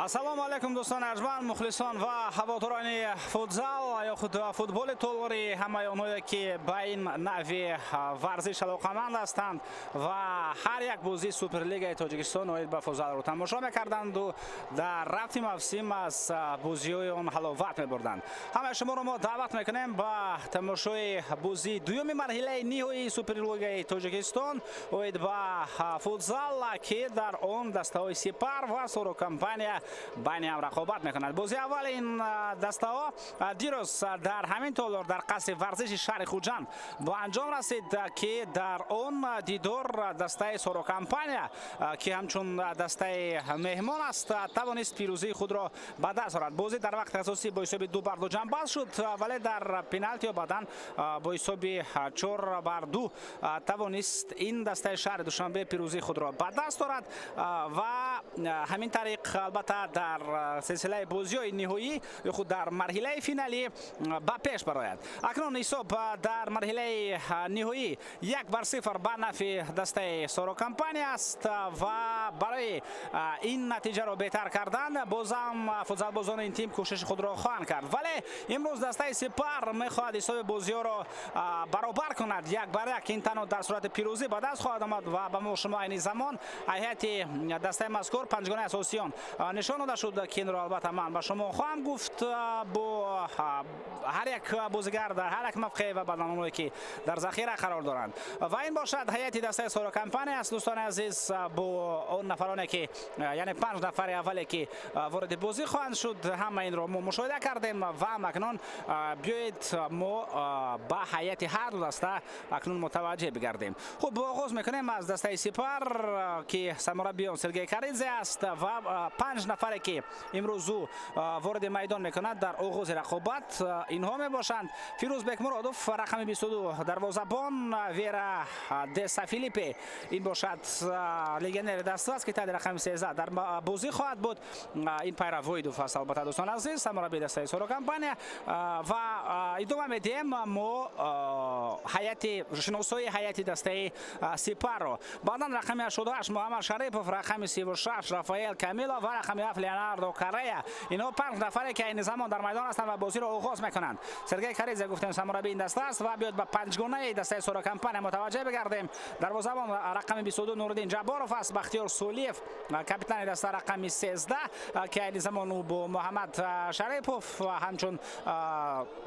Ассалому алайкум, дӯстони арҷманд, мухлисон ва ҳаводорони футзал ё худ футболи толорӣ, ҳамаи онҳое, ки ба ин навъи варзиш алоқаманд ҳастанд ва ҳар як бозии Суперлигаи Тоҷикистон оид ба футзалро тамошо мекарданду дар рафти мавсим аз бозиҳои он ҳаловат мебурданд. Ҳамаи шуморо мо даъват мекунем ба тамошои бозии дуюми марҳилаи ниҳоии Суперлигаи Тоҷикистон оид ба футзал, ки дар он дастаҳои «Сипар» ва «Соро Компания» байни ҳам рақобат мекунад. Бозии аввали ин дастаҳо дирӯз дар ҳамин толор, дар қасри варзиши шаҳри Хуҷанд ба анҷом расид, ки дар он дидор дастаи «Соро Компания», ки ҳамчун дастаи меҳмон аст, тавонист пирӯзии худро ба даст орад. Бозӣ дар вақти асосӣ бо ҳисоби 2-2 ҷамъбаст шуд, вале дар пеналти баъдан бо ҳисоби 4-2 тавонист ин дастаи шаҳри Душанбе пирӯзии худро ба даст орад ва ҳамин тариқ, албатта, дар силсилаи бозиҳои ниҳоӣ ё худ дар марҳилаи финалӣ ба пеш барояд. Акнун ҳисоб дар марҳилаи ниҳоӣ 1-0 ба нафъи дастаи «Соро Компания» аст ва барои ин натиҷаро беҳтар кардан бозам футзалбозони ин тим кӯшиши худро хоҳанд кард. Вале имрӯз дастаи «Сипар» мехоҳад ҳисоби бозиҳоро баробар кунад, 1-1. Ин танҳо дар сурати пирӯзӣ ба даст хоҳад омад ва ба мо шумо айни замон ҳайати дастаи мазкур, панҷгонаи асосиён нишон дода шуд, ки инро, албатта, ман ба шумо хоҳам гуфт бо ҳар як бозигар дар ҳар як мавқеъ ва баъдан онҳое, ки дар захира қарор доранд. Ва ин бошад ҳайати дастаи «Соро Компания» аст, дӯстони азиз, бо он нафароне ки, яъне панҷ нафари аввале, ки вориди бозӣ хоҳанд шуд. Ҳама инро мо мушоҳида кардем ва акнун биёед, мо ба ҳайати ҳар ду даста акнун мутаваҷҷеҳ бигардем. Хуб, оғоз мекунем аз дастаи «Сипар», ки сармураббии он Сергей Каридзе аст ва панҷ нафаре, ки имрӯз ӯ вориди майдон мекунад дар оғози рақобат, инҳо мебошанд: Фирӯз Бекмуродов, рақами 22, дарвозабон; Вера Деса Филиппе, ин бошад легионери даста аст, ки таҳти рақами 13 дар бозӣ хоҳад буд. Ин Пайрав Воҳидов аст, албатта, дӯстон азиз, сармураббии дастаи «Соро Компания». Ва идома медиҳем мо ҳайати шиносои ҳайати дастаи «Сипарро». Баъдан рақами 88 Муҳаммад Шарипов, рақами 36 Рафаэл Камилов ва рақами 7 Леонардо Карея. Инҳо панҷ нафаре, ки айни замон дар майдон ҳастанд ва бозиро оғоз мекунанд. Сергей Каридзе, гуфтем, сармураббии ин даста аст. Ва биёед, ба панҷгонаи дастаи «Соро Компания» мутаваҷҷеҳ бигардем. Дарвозабон рақами 22 Нуриддин Ҷабборов аст. Бахтиёр Сулиев, капитани даста, рақами 13, ки айни замон ӯ бо Муҳаммад Шарипов ҳамчун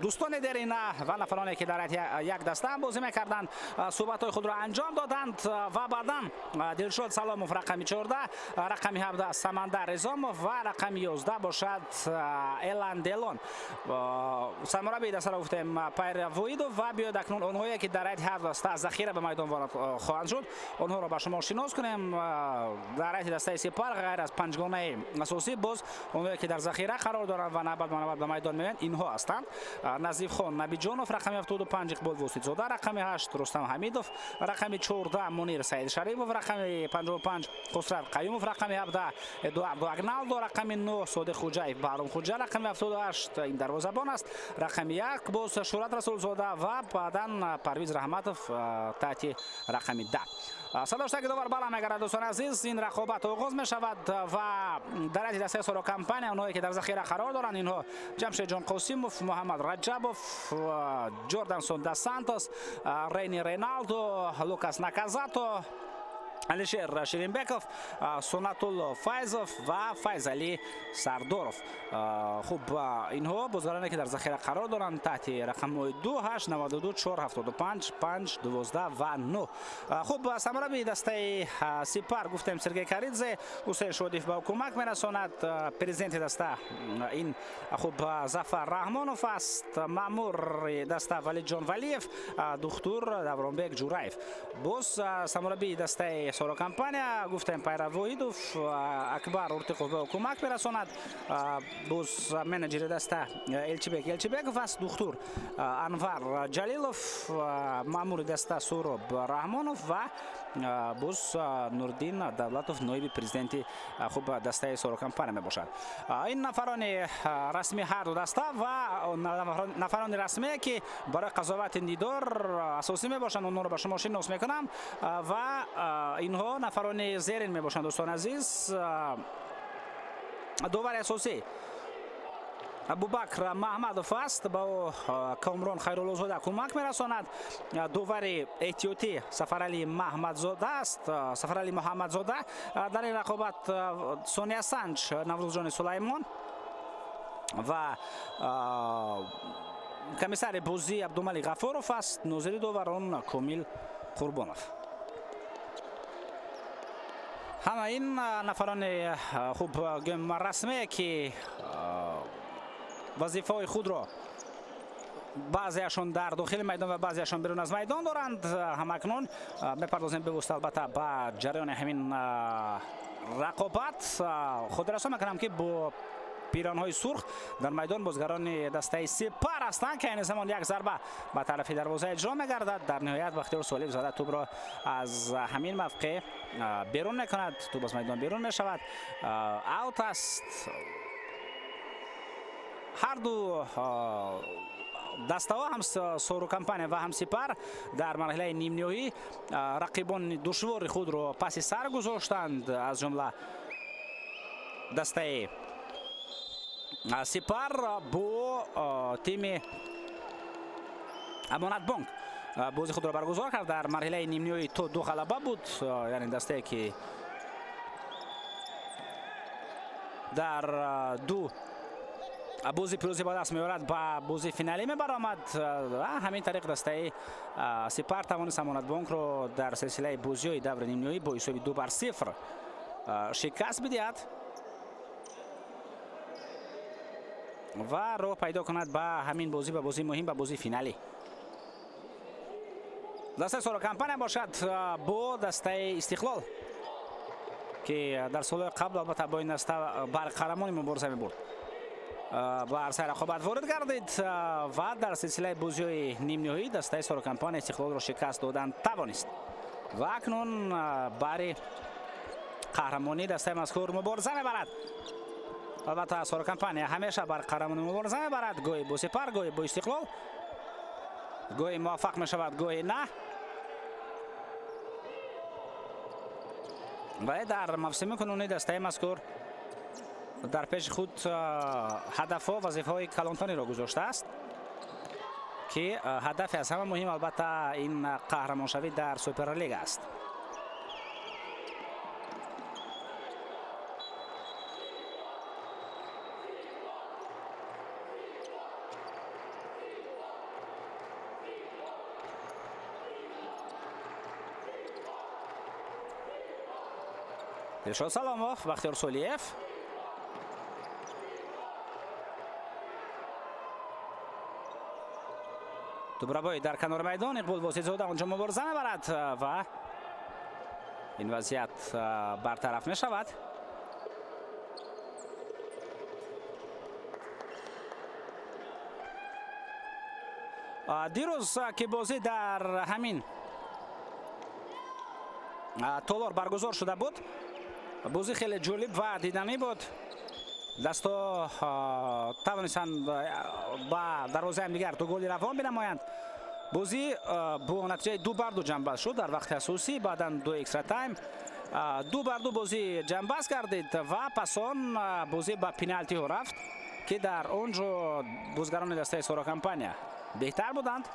дӯстони дерина ва нафароне, ки дар як даста ҳам бозӣ мекарданд, суҳбатҳои худро анҷом доданд. Ва баъдан Дилшод Саломов, рақами 14, рақами 17 Самандар Изомов ва рақами 11 бошад Элан Делон. Сармураббии дастаро гуфтем, Пайр Воҳидов. Ва биёед, акнун онҳое, ки дар ҳайати ҳар даста аз захира ба майдон ворид хоҳанд шуд, онҳоро ба шумо шинос кунем. Дар ҳайати дастаи «Сипар» ғайр аз панҷгонаи асосӣ, боз онҳое, ки дар захира қарор доранд ва навбат ба навбат ба майдон меоянд, инҳо ҳастанд: Назифхон Набиҷонов, рақами 75, Иқбол Воситзода, рақами 8, Рустам Ҳамидов, рақами 14, Мунир Саидшарипов, рақами 55, Хусрав Қаюмов, рақами 17, Эдуардо Агналдо, рақами 9, Содиқ Хуҷаев, Баҳром Хуҷа, рақами 78, ин дарвозабон аст, рақами 1 боз Шӯҳрат Расулзода ва баъдан Парвиз Раҳматов таҳти рақами 10. Садоштаки довар баланд мегардад, дӯстони азиз, ин рақобат оғоз мешавад. Ва дар ҳайати дастаи «Соро Компания» онҳое, ки дар захира қарор доранд, инҳо: Ҷамшедҷон Қосимов, Муҳаммад Раҷабов, Ҷордансон да Сантос, Рейни Рейналдо, Лукас Наказато, Алишер Ширинбеков, Сунатулло Файзов ва Файзалӣ Сардоров. Хуб, инҳо бозигароне, ки дар захира қарор доранд, таҳти рақамҳои 2, 8, 92, 4, 75, 5, 12 ва 9. Хуб, сармураббии дастаи «Сипар», гуфтем, Сергей Каридзе, Ҳусейн Шодиев ба ӯ кӯмак мерасонад. Президенти даста ин, хуб, Зафар Раҳмонов аст, маъмури даста Валиҷон Валиев, духтур Давронбек Ҷураев. Боз сармураббии дастаи «Соро Компания», гуфтем, Пайрав Воҳидов, Акбар Уртиқов ба ӯ кӯмак мерасонад. Боз менеҷери даста Элчибек Элчибеков аст, духтур Анвар Ҷалилов, маъмури даста Суроб Раҳмонов ва боз Нурдин Давлатов, ноиби президенти, хуб, дастаи «Соро Компания» мебошад. Ин нафарони расмии ҳар ду даста ва нафарони расмие, ки барои қазовати дидор асосӣ мебошанд, онҳоро ба шумо шинос мекунам. Ва инҳо нафарони зерин мебошанд, дӯстони азиз. Довари асосӣ Абубакр Маҳмадов аст, ба ӯ Комрон Хайруллозода кӯмак мерасонад. Довари эҳтиётӣ Сафарали Маҳмадзода аст, Сафарали Муҳаммадзода. Дар ин рақобат Сония Санҷ, Наврӯзҷони Сулаймон ва комиссари бозӣ Абдумалик Ғафуров аст. Нозири доварон Комил Қурбонов. Ҳама ин нафарони хуб расмие, ки вазифаҳои худро баъзеашон дар дохили майдон ва баъзеашон берун аз майдон доранд. Ҳамакнун мепардозем бевосита албатта ба ҷараёни ҳамин рақобат. Хотиррасон мекунам, ки бо пиронҳои сурх дар майдон бозгарони дастаи Сипар ҳастанд, ки айни замон як зарба ба тарафи дарвоза иҷро мегардад. Дар ниҳоят Бахтиёр Солиев зада тӯбро аз ҳамин мавқеъ берун мекунад. Тӯб аз майдон берун мешавад, аут аст. Ҳар ду дастаҳо, ҳам Сору Компания ва ҳам Сипар, дар марҳилаи нимниҳоӣ рақибони душвори худро паси сар гузоштанд. Аз ҷумла дастаи Сипар бо тими Амонатбонк бозии худро баргузор кард. Дар марҳилаи нимниҳоӣ то ду ғалаба буд, яъне дастае ки дар ду бозӣ пирӯзӣ ба даст меорад, ба бозии финалӣ мебаромад. Ҳамин тариқ дастаи Сипар тавонист Амонатбонкро дар силсилаи бозиҳои даври нимниҳоӣ бо ҳисоби 2-0 шикаст бидиҳад ва роҳ пайдо кунад ба ҳамин бозӣ, ба бозии муҳим, ба бозии финалӣ. Дастаи Соро Компания бошад бо дастаи Истиқлол, ки дар солҳои қабл албатта бо ин даста бар қаҳрамони мубориза мебурд, ба арсаи рақобат ворид гардид ва дар силсилаи бозиҳои нимниҳоӣ дастаи Соро Компания Истиқлолро шикаст додан тавонист ва акнун бари қаҳрамонии дастаи мазкур мубориза мебарад. Албатта, Соро Компания ҳамеша бар қаҳрамонӣ мубориза мебарад, гоҳе бо Сипар, гоҳе бо Истиқлол, гоҳе муваффақ мешавад, гоҳе на. Вале дар мавсими кунунӣ дастаи мазкур дар пеши худ ҳадафҳо, вазифаҳои калонтаниро гузоштааст, ки ҳадафи аз ҳама муҳим албатта ин қаҳрамоншавӣ дар Суперлига аст. Дилшод Саломов, Бахтиёр Солиев. Тӯбрабои дар канори майдон, Иқбол Воситзода онҷо мубориза мебарад ва ин вазъият бартараф мешавад. Дирӯз, ки бозӣ дар ҳамин толор баргузор шуда буд, бозӣ хеле ҷолиб ва диданӣ буд. Дастҳо тавонистанд ба дарвозаи ҳамдигар ду голи равон бинамоянд. Бозӣ бо натиҷаи 2-2 ҷамъбаст шуд дар вақти асосӣ, баъдан ду экстра тайм. 2-2 бозӣ ҷамъбаст гардид ва пас он бозӣ ба пеналтиҳо рафт, ки дар он ҷо бозгарони дастаи Соро Компания беҳтар буданд,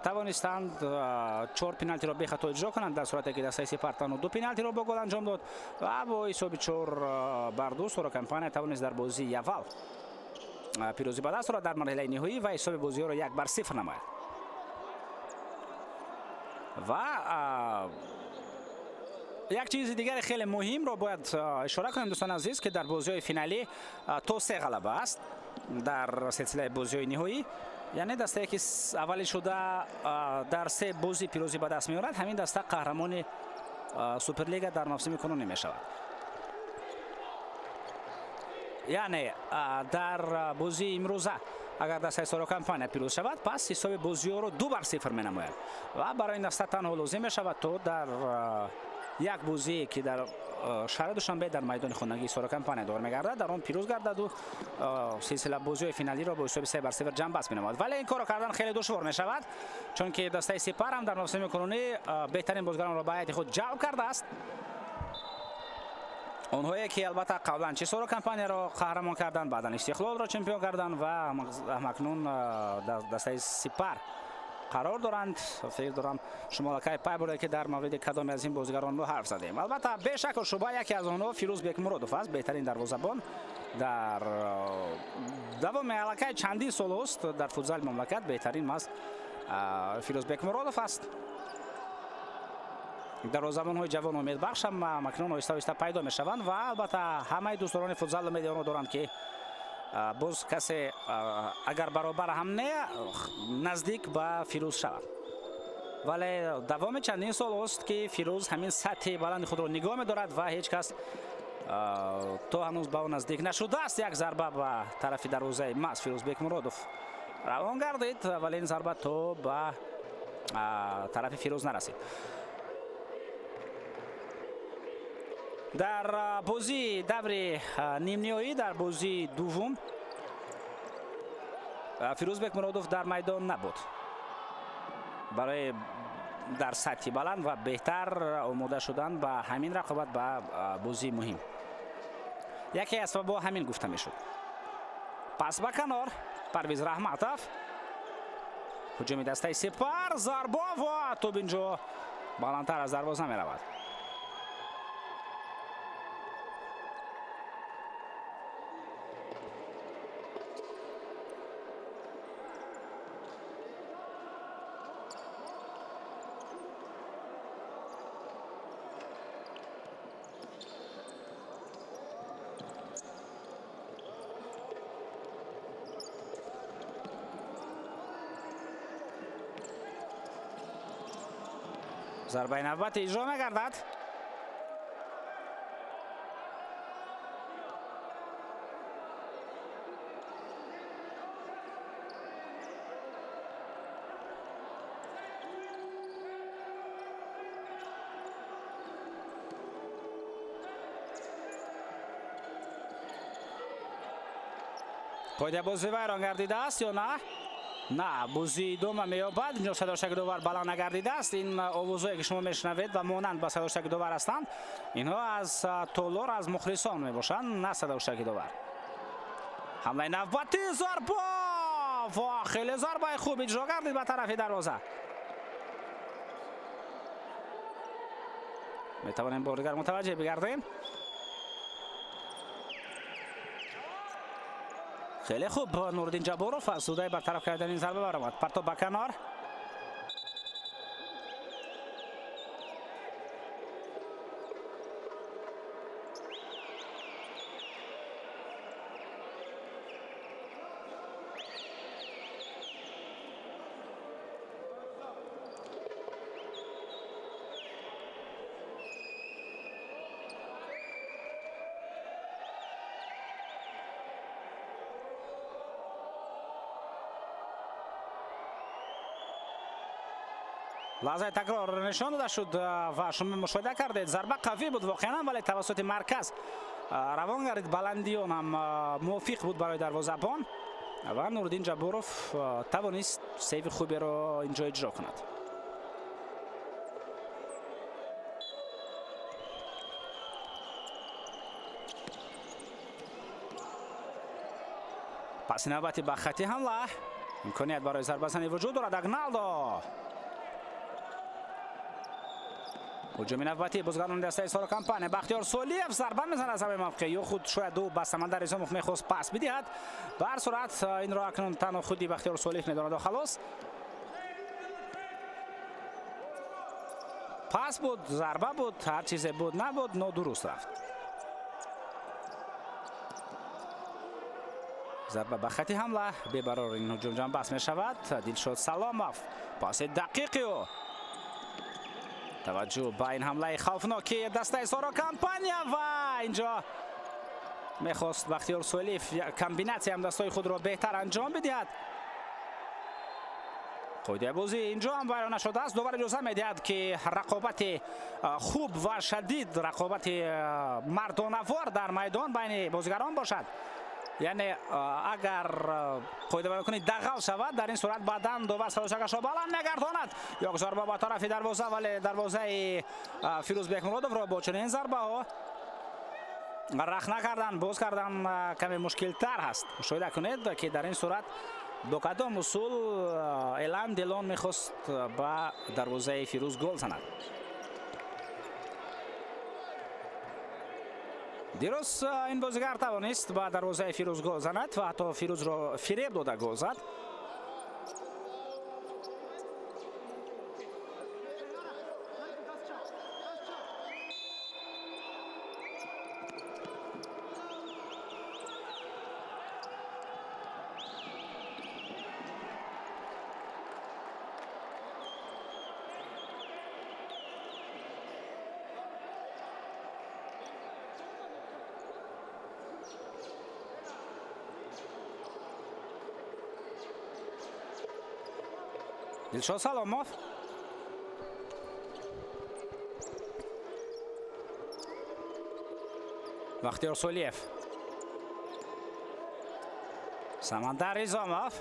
тавонистанд чор пеналтиро бехато иҷро кунанд, дар сурате ки дастаи Сипар танҳо ду пеналтиро бо гол анҷом дод ва бо ҳисоби 4-2 Соро Компания тавонист дар бозии аввал пирӯзӣ ба даст орад дар марҳилаи ниҳоӣ ва ҳисоби бозиҳоро 1-0 намояд. Ва як чизи дигари хеле муҳимро бояд ишора кунем, дӯстони азиз, ки дар бозиҳои финалӣ то се ғалаба аст дар силсилаи бозиҳои ниҳоӣ. Яъне дастае ки аввалӣ шуда дар се бозӣ пирӯзӣ ба даст меорад, ҳамин даста қаҳрамони Суперлига дар мавсими кунунӣ мешавад. Яъне дар бозии имрӯза агар дастаи Соро Компания пирӯз шавад, пас ҳисоби бозиҳоро 2-0 менамояд ва барои ин даста танҳо лозим мешавад то дар як бозие, ки дар шаҳри Душанбе дар майдони хонагии Соро Компания дор мегардад, дар он пирӯз гардаду силсила бозиҳои финалиро бо ҳисоби 3-0 ҷамъбаст менамояд. Вале ин корро кардан хеле душвор мешавад, чунки дастаи Сипар ҳам дар мавсими кунунӣ беҳтарин бозгаронро ба ҳайати худ ҷалб кардааст. Онҳое ки албатта қаблан Чисоро компанияро қаҳрамон карданд, баъдан Истиқлолро чемпион карданд ва ҳамакнун дар дастаи Сипар қарор доранд. Фикр дорам шумо аллакай пай бурдед, ки дар мавриди кадоме аз ин бозигарон мо ҳарф задем. Албатта, бешаку шубҳа, яке аз онҳо Фирӯз Бекмуродов аст, беҳтарин дарвозабон дар давоми аллакай чандин солҳост дар футзали мамлакат. Беҳтарин маст Фирӯз Бекмуродов аст. Дарвозабонҳои ҷавон умедбахш ҳам акнун оҳиста оҳиста пайдо мешаванд ва албатта ҳамаи дӯстдорони футзал умеди онро доранд, ки боз касе агар баробар ҳам не, наздик ба Фирӯз шавад. Вале давоми чандин солҳост, ки Фирӯз ҳамин сатҳи баланди худро нигоҳ медорад ва ҳеҷ кас то ҳанӯз ба ӯ наздик нашудааст. Як зарба ба тарафи дарвозаи маҳз Фирӯз Бекмуродов равон гардид, вале ин зарба то ба тарафи Фирӯз нарасид. Дар бозии даври нимниҳоӣ, дар бозии дуввум, Фирӯз Бекмуродов дар майдон набуд барои дар сатҳи баланд ва беҳтар омода шудан ба ҳамин рақобат, ба бозии муҳим. Яке аз сабабҳо ҳамин гуфта мешуд. Пас ба канор, Парвиз Раҳматов. Ҳуҷуми дастаи Сипар, зарба ва тӯб инҷо баландтар аз дарвоза меравад. Зарбаи навбати иҷро мегардад. Қоидаи бозӣ вайрон гардидааст ё на? На, бозӣ идома меёбад. Инҷо садошаки довар баланд нагардидааст. Ин овозҳое, ки шумо мешунавед ва монанд ба садошаки довар ҳастанд, инҳо аз толор, аз мухлисон мебошанд, на садошаки довар. Ҳамлаи навбатӣ, зарба ва хеле зарбаи хуб иҷро гардид ба тарафи дарвоза. Метавонем бор дигар мутаваҷҷеҳ бигардем. Хеле хуб Нуриддин Ҷабборов аз судаи бартараф кардани ин зарба баромад. Партоб ба канор. Лаҳзаи такрор нишон дода шуд ва шумо мушоҳида кардед, зарба қавӣ буд воқеан, вале тавассути марказ равон гардид. Баландии он ҳам мувофиқ буд барои дарвозабон ва Нуриддин Ҷабборов тавонист сейви хуберо инҷо иҷро кунад. Паси навбати ба хати ҳамла, имконият барои зарбазанӣ вуҷуд дорад. Агналдо. Ҳуҷуми навбатӣ бозгарони дастаи Соро компания. Бахтиёр Солиев зарба мезанад аз ҳамаи мавқеъ, ё худ шояд ӯ ба Самандар Изомов мехост пас бидиҳад. Ба ҳар сурат, инро акнун танҳо худи Бахтиёр Солиев медонаду халос. Пас буд, зарба буд, ҳар чизе буд набуд, нодуруст рафт. Зарба ба хати ҳамла, бебарор ин ҳуҷум ҷамъбаст мешавад. Дилшод Саломов, паси дақиқи ӯ. Таваҷҷӯҳ ба ин ҳамлаи хавфноки дастаи Соро компания ва инҷо мехост Бахтиёр Солиев комбинатсия ҳамдастҳои худро беҳтар анҷом бидиҳад. Қоидаи бозӣ инҷо ҳам вайрон нашудааст. Довар иҷоза медиҳад, ки рақобати хуб ва шадид, рақобати мардонавор дар майдон байни бозигарон бошад. Яъне агар қоидавайронкунӣ дағал шавад, дар ин сурат баъдан довар садошакашро баланд мегардонад. Як зарба ба тарафи дарвоза, вале дарвозаи Фирӯз Бекмуродовро бо чунин зарбаҳо Рахна кардан, боз кардан каме мушкилтар ҳаст. Мушоҳида кунед, ки дар ин сурат бо кадом усул Элан Делон мехост ба дарвозаи Фирӯз гол занад. Дирӯз ин бозигар тавонист ба дарвозаи Фирӯз гол занад ва ҳатто Фирӯзро фиреб дода гол зад. Дилшод Саломов. Бахтиёр Солиев. Самандар Изомов.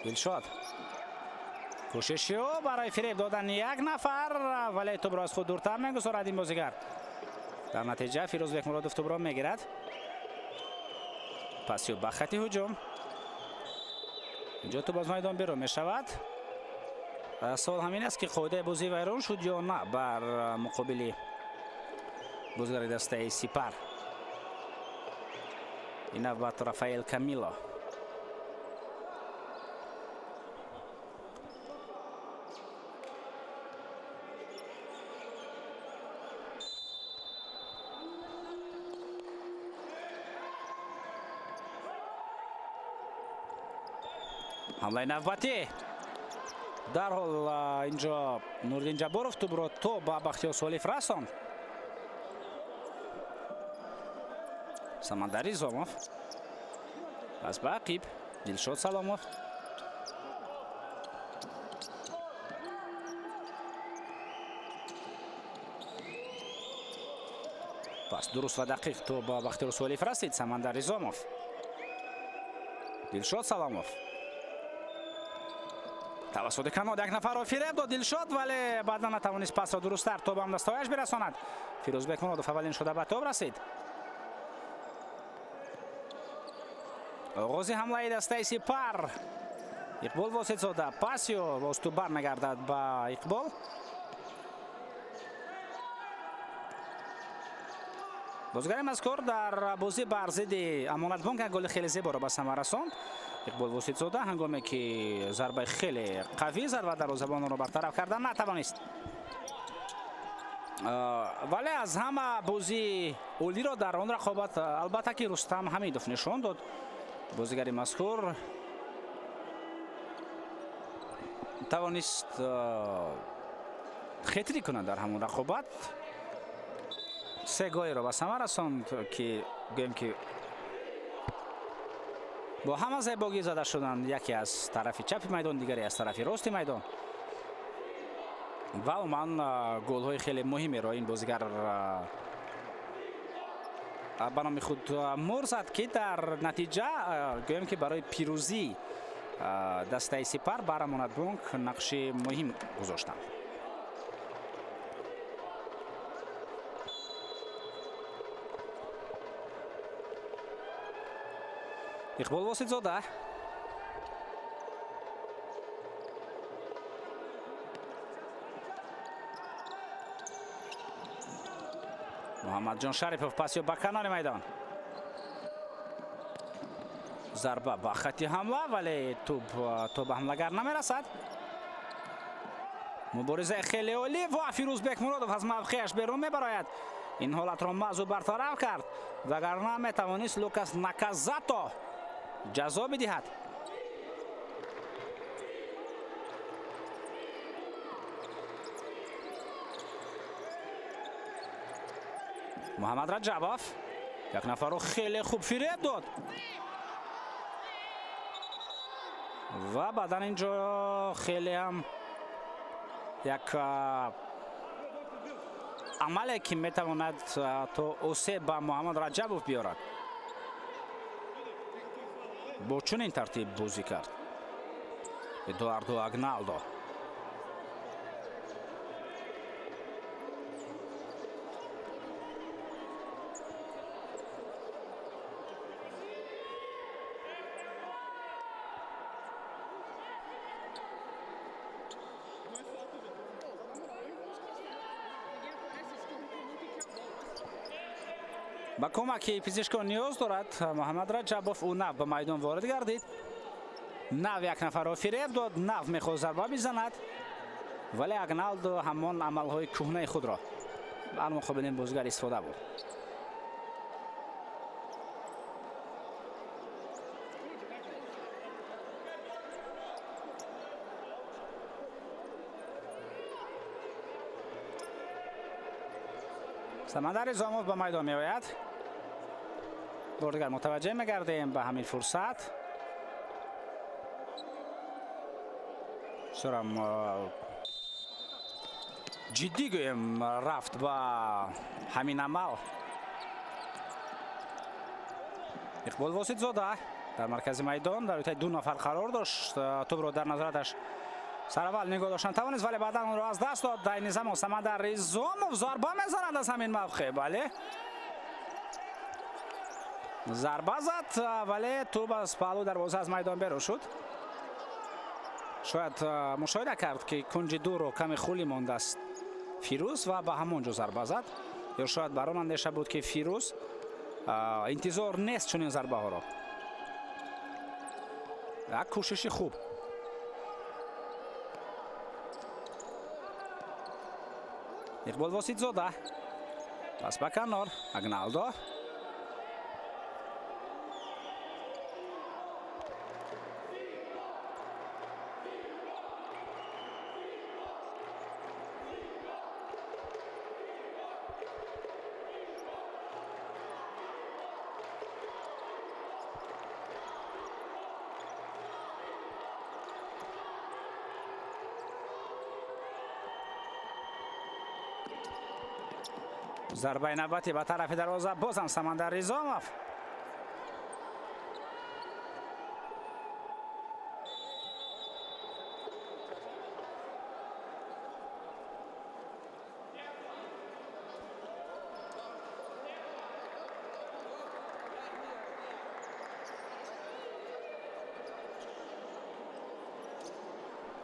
Дилшод. Кӯшиши ӯ барои фиреб додани як нафар, вале тӯбро аз худ дуртар мегузорад ин бозигар. Дар натиҷа Фирӯз Бекмуродов тӯбро мегирад. Паси ӯ ба хати ҳуҷум. Инҷо тӯб аз майдон берун мешавад. Савол ҳамин аст, ки қоидаи бозӣ вайрон шуд ё на бар муқобили бозигари дастаи Сипар. Ин навбат Рафаэл Камило. Ҳамлаи навбатӣ. Дарҳол инҷо Нуриддин Ҷабборов тӯбро то ба Бахтиёр Солиев расонд. Самандар Изомов. Пас ба ақиб Дилшод Саломов. Пас дуруст ва дақиқ то ба Бахтиёр Солиев расид Самандар Изомов. Дилшод Саломов. Тавассути канот як нафарро фиреб дод Дилшод, вале баъдан натавонист пасро дурусттар то ба ҳамдастояш бирасонад. Фирӯз Бекмуродов аввалин шуда ба тоб расид. Оғози ҳамлаи дастаи Сипар. Иқбол Воситзода паси ӯ боз тӯб бармегардад ба Иқбол. Бозигари мазкур дар бозӣ бар зидди Амонатбонк як голи хеле зеборо ба самар расонд. Иқбол Воситзода ҳангоме ки зарбаи хеле қавӣ зад ва дарвозабонро бартараф кардан натавонист. Вале аз ҳама бозии олиро дар он рақобат албатта ки Рустам Ҳамидов нишон дод. Бозигари мазкур тавонист хетрӣ кунад дар ҳамон рақобат. Се голеро ба самар расонд, ки гӯем ки бо ҳама зебогӣ зада шуданд, яке аз тарафи чапи майдон, дигаре аз тарафи рости майдон. Ва умуман голҳои хеле муҳимеро ин бозигар ба номи худ мур зад, ки дар натиҷа гӯем ки барои пирӯзии дастаи Сипар бар Амонатбонк нақши муҳим гузоштанд. Иқбол Воситзода. Муҳаммадҷон Шарипов паси ба канори майдон. Зарба ба хати ҳамла, вале тӯб то ба ҳамлагар намерасад. Муборизаи хеле олӣ ва Фирӯз Бекмуродов аз мавқеаш берун мебарояд. Ин ҳолатро мазу бартараф кард, вагарна метавонист Лукас Наказато ҷазо бидиҳад. Муҳаммад Раҷабов як нафарро хеле хуб фиреб дод ва баъдан инҷо хеле ҳам як амале ки метавонад то осе ба Муҳаммад Раҷабов биёрад. Бо чунин тартиб бозӣ кард Эдуардо Агналдо. Ба кӯмаки пизишкон ниёз дорад Муҳаммад Раҷабов. Ӯ нав ба майдон ворид гардид. Нав як нафарро фиреб дод, нав мехост зарба бизанад, вале Агналдо ҳамон амалҳои кӯҳнаи худро бар муқобили ин бозигар истифода бурд. Самандар Изомов ба майдон меояд. Бор дигар мутаваҷҷеҳ мегардем ба ҳамин фурсат. Бисёрам ҷиддӣ гӯем рафт ба ҳамин амал. Иқбол Воситзода дар маркази майдон дар ӯтаи ду нафар қарор дошт. Тӯбро дар назораташ сараввал нигоҳ доштан тавонист, вале баъдан онро аз даст дод. Дар ин замон Самандар Изомов зарба мезанад аз ҳамин мавқеъ. Бале, зарба зад, вале тӯб аз паҳлӯи дарвоза аз майдон берун шуд. Шояд мушоҳида кард, ки кунҷи дуро каме хулӣ мондааст Фирӯз ва ба ҳамон ҷо зарба зад. Ё шояд бар он андеша буд, ки Фирӯз интизор нест чунин зарбаҳоро. Як кӯшиши хуб. Иқбол Воситзода пас ба канор. Агналдо зарбаи навбатӣ ба тарафи дарвоза, бозам Самандар Изомов.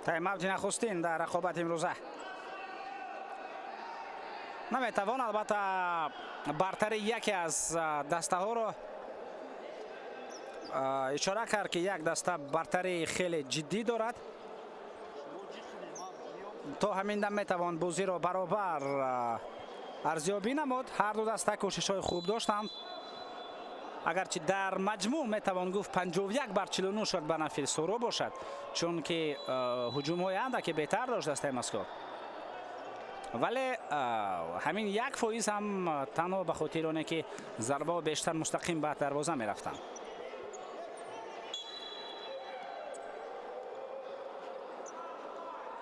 Тайм-аути нахустин дар рақобати имрӯза. Наметавон албатта бартари яке аз дастаҳоро ишора кард, ки як даста бартарии хеле ҷиддӣ дорад. То ҳамин дам метавон бозиро баробар арзёбӣ намуд. Ҳар ду даста кӯшишҳои хуб доштанд. Агарчи дар маҷмӯъ метавон гуфт 51-49 шояд ба нафъи Суро бошад, чунки ҳуҷумҳои андаке беҳтар дошт дастаи мазкур. Вале ҳамин 1% ҳам танҳо ба хотири оне, ки зарбаҳо бештар мустақим ба дарвоза мерафтанд.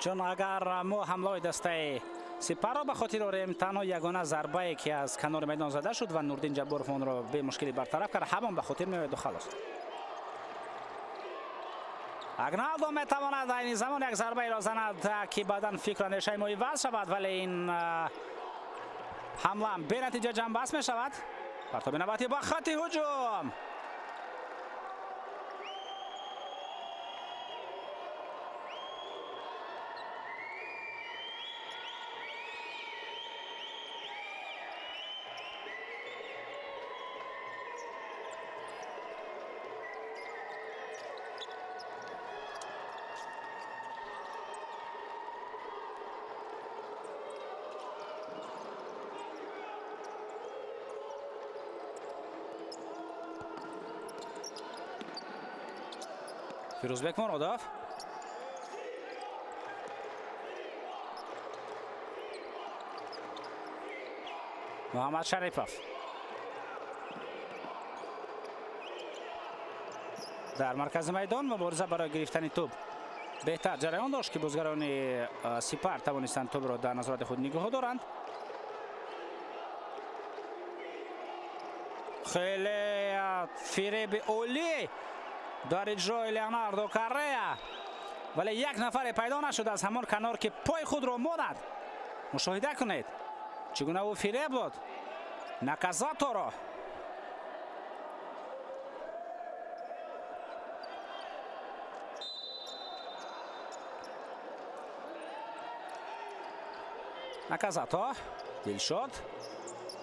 Чун агар мо ҳамлаҳои дастаи Сипарро ба хотир орем, танҳо ягона зарбае, ки аз канори майдон зада шуд ва Нурдин Ҷабборов онро бемушкилӣ бартараф кард, ҳамон ба хотир меояду халос. Агналдо метавонад айни замон як зарбаеро занад, ки баъдан фикру андешаи мо иваз шавад, вале ин ҳамлаам бенатиҷа ҷамъбаст мешавад. Партоби навбатӣ ба хатти ҳуҷум. Фирӯзбек Муродов. Муҳаммад Шарипов. Дар маркази майдон мубориза барои гирифтани тӯб беҳтар ҷараён дошт, ки бозигарони Сипар тавонистанд тӯбро дар назорати худ нигоҳ доранд. Хеле фиреби олӣ дар иҷрои Леонардо Каррея, вале як нафаре пайдо нашуд аз ҳамон канор, ки пой худро монад. Мушоҳида кунед, чӣ гуна ӯ фиреб дод Наказаторо. Наказато, Дилшод,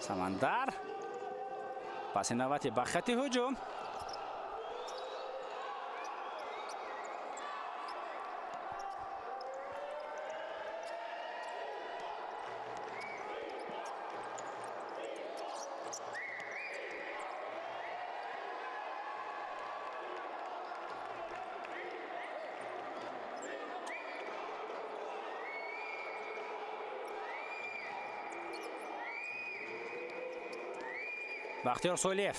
Самандар. Паси навбати ба хати ҳуҷум. Бахтиёр Солиев.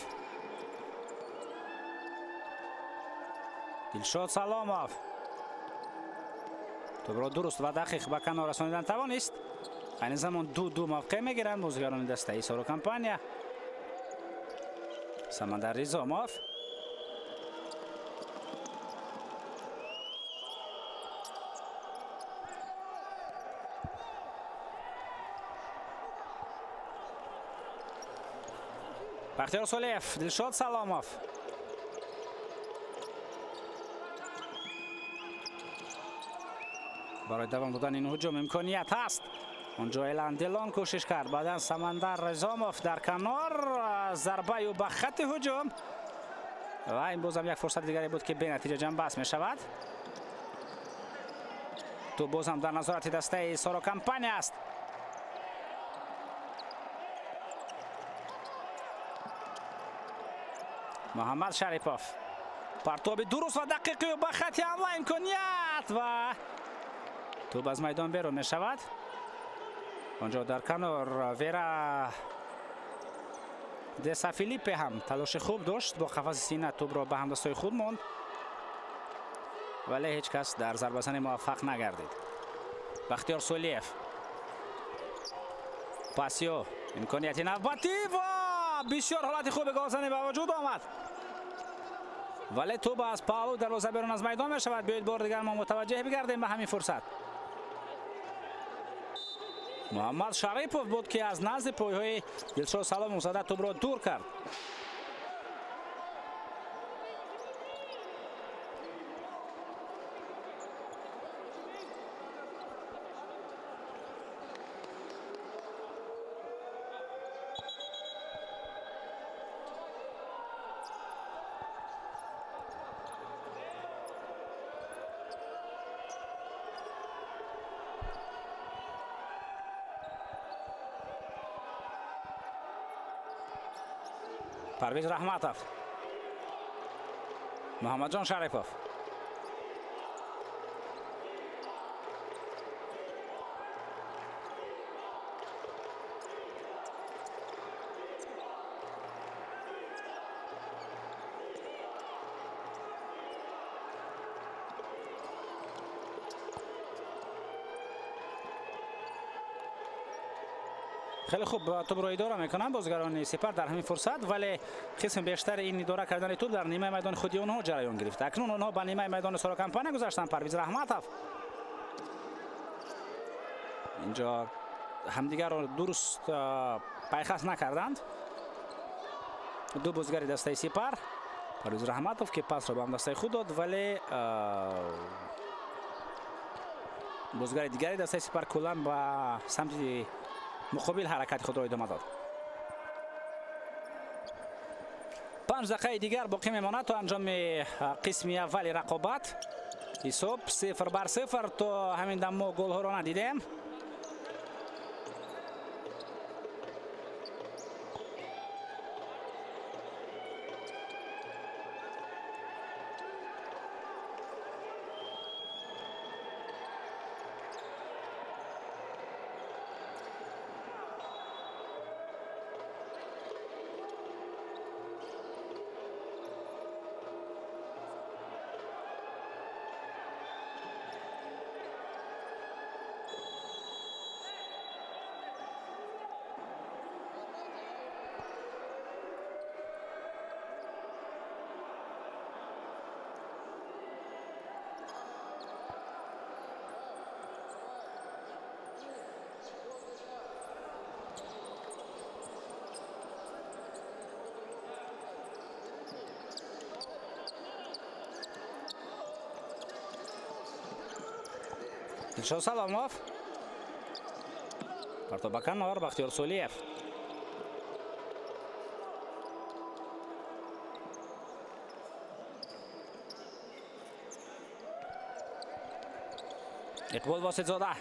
Дилшод Саломов. Тӯбро дуруст ва дақиқ ба канор расонидан тавонист. Айни замон 2-2 мавқеъ мегиранд бозигарони дастаи Соро компания. Самандар Ризомов. Бахтиёр Солиев, Дилшод Саломов. Барои давом додани ин ҳуҷум имконият ҳаст. Онҷо Элан Делон кӯшиш кард. Баъдан Самандар Ризомов дар канор, зарбаю ба хати ҳуҷум. Ва ин бозам як фурсати дигаре буд, ки бенатиҷа ҷамъбаст мешавад. Тӯб бозам дар назорати дастаи Соро компания аст. Муҳаммад Шарипов. Партоби дуруст ва дақиқи ба хати ҳамла, имконият ва тӯб аз майдон берун мешавад. Онҷо дар канор Вера Деса Филиппе ҳам талоши хуб дошт, бо қафаси сина тӯбро ба ҳамдастои худ монд, вале ҳеҷ кас дар зарбазанӣ муваффақ нагардид. Бахтиёр Солиев. Пасио, имконияти навбатӣ ва бисёр ҳолати хуби голзанӣ ба вуҷуд омад. Вале тӯб аз паҳлӯи дарвоза берун аз майдон мешавад. Биёед бори дигар мо мутаваҷҷеҳ бигардем ба ҳамин фурсат. Муҳаммад Шарипов буд, ки аз назди пойҳои Дилшод Саломов зада тӯбро дур кард. Парвиз Раҳматов. Муҳаммадҷон Шарипов. Хеле хуб тӯбро идора мекунанд бозигарони Сипар дар ҳамин фурсат, вале қисми бештари ин идора кардани тӯб дар нимаи майдони худи онҳо ҷараён гирифт. Акнун онҳо ба нимаи майдони Соро компания гузаштанд. Парвиз Раҳматов инҷо ҳамдигарро дуруст пайхас накарданд. Ду бозигари дастаи Сипар. Парвиз Раҳматов, ки пасро ба ҳамдастаи худ дод, вале бозигари дигари дастаи Сипар куллан ба самти муқобил ҳаракати худро идома дод. 5 дақиқаи дигар боқӣ мемонад то анҷоми қисми аввали рақобат. Ҳисоб 0-0. То ҳамин дам мо голҳоро надидем. Дилшод Саломов. Парто ба канор, Бахтиёр Солиев. Иқбол Воситзода.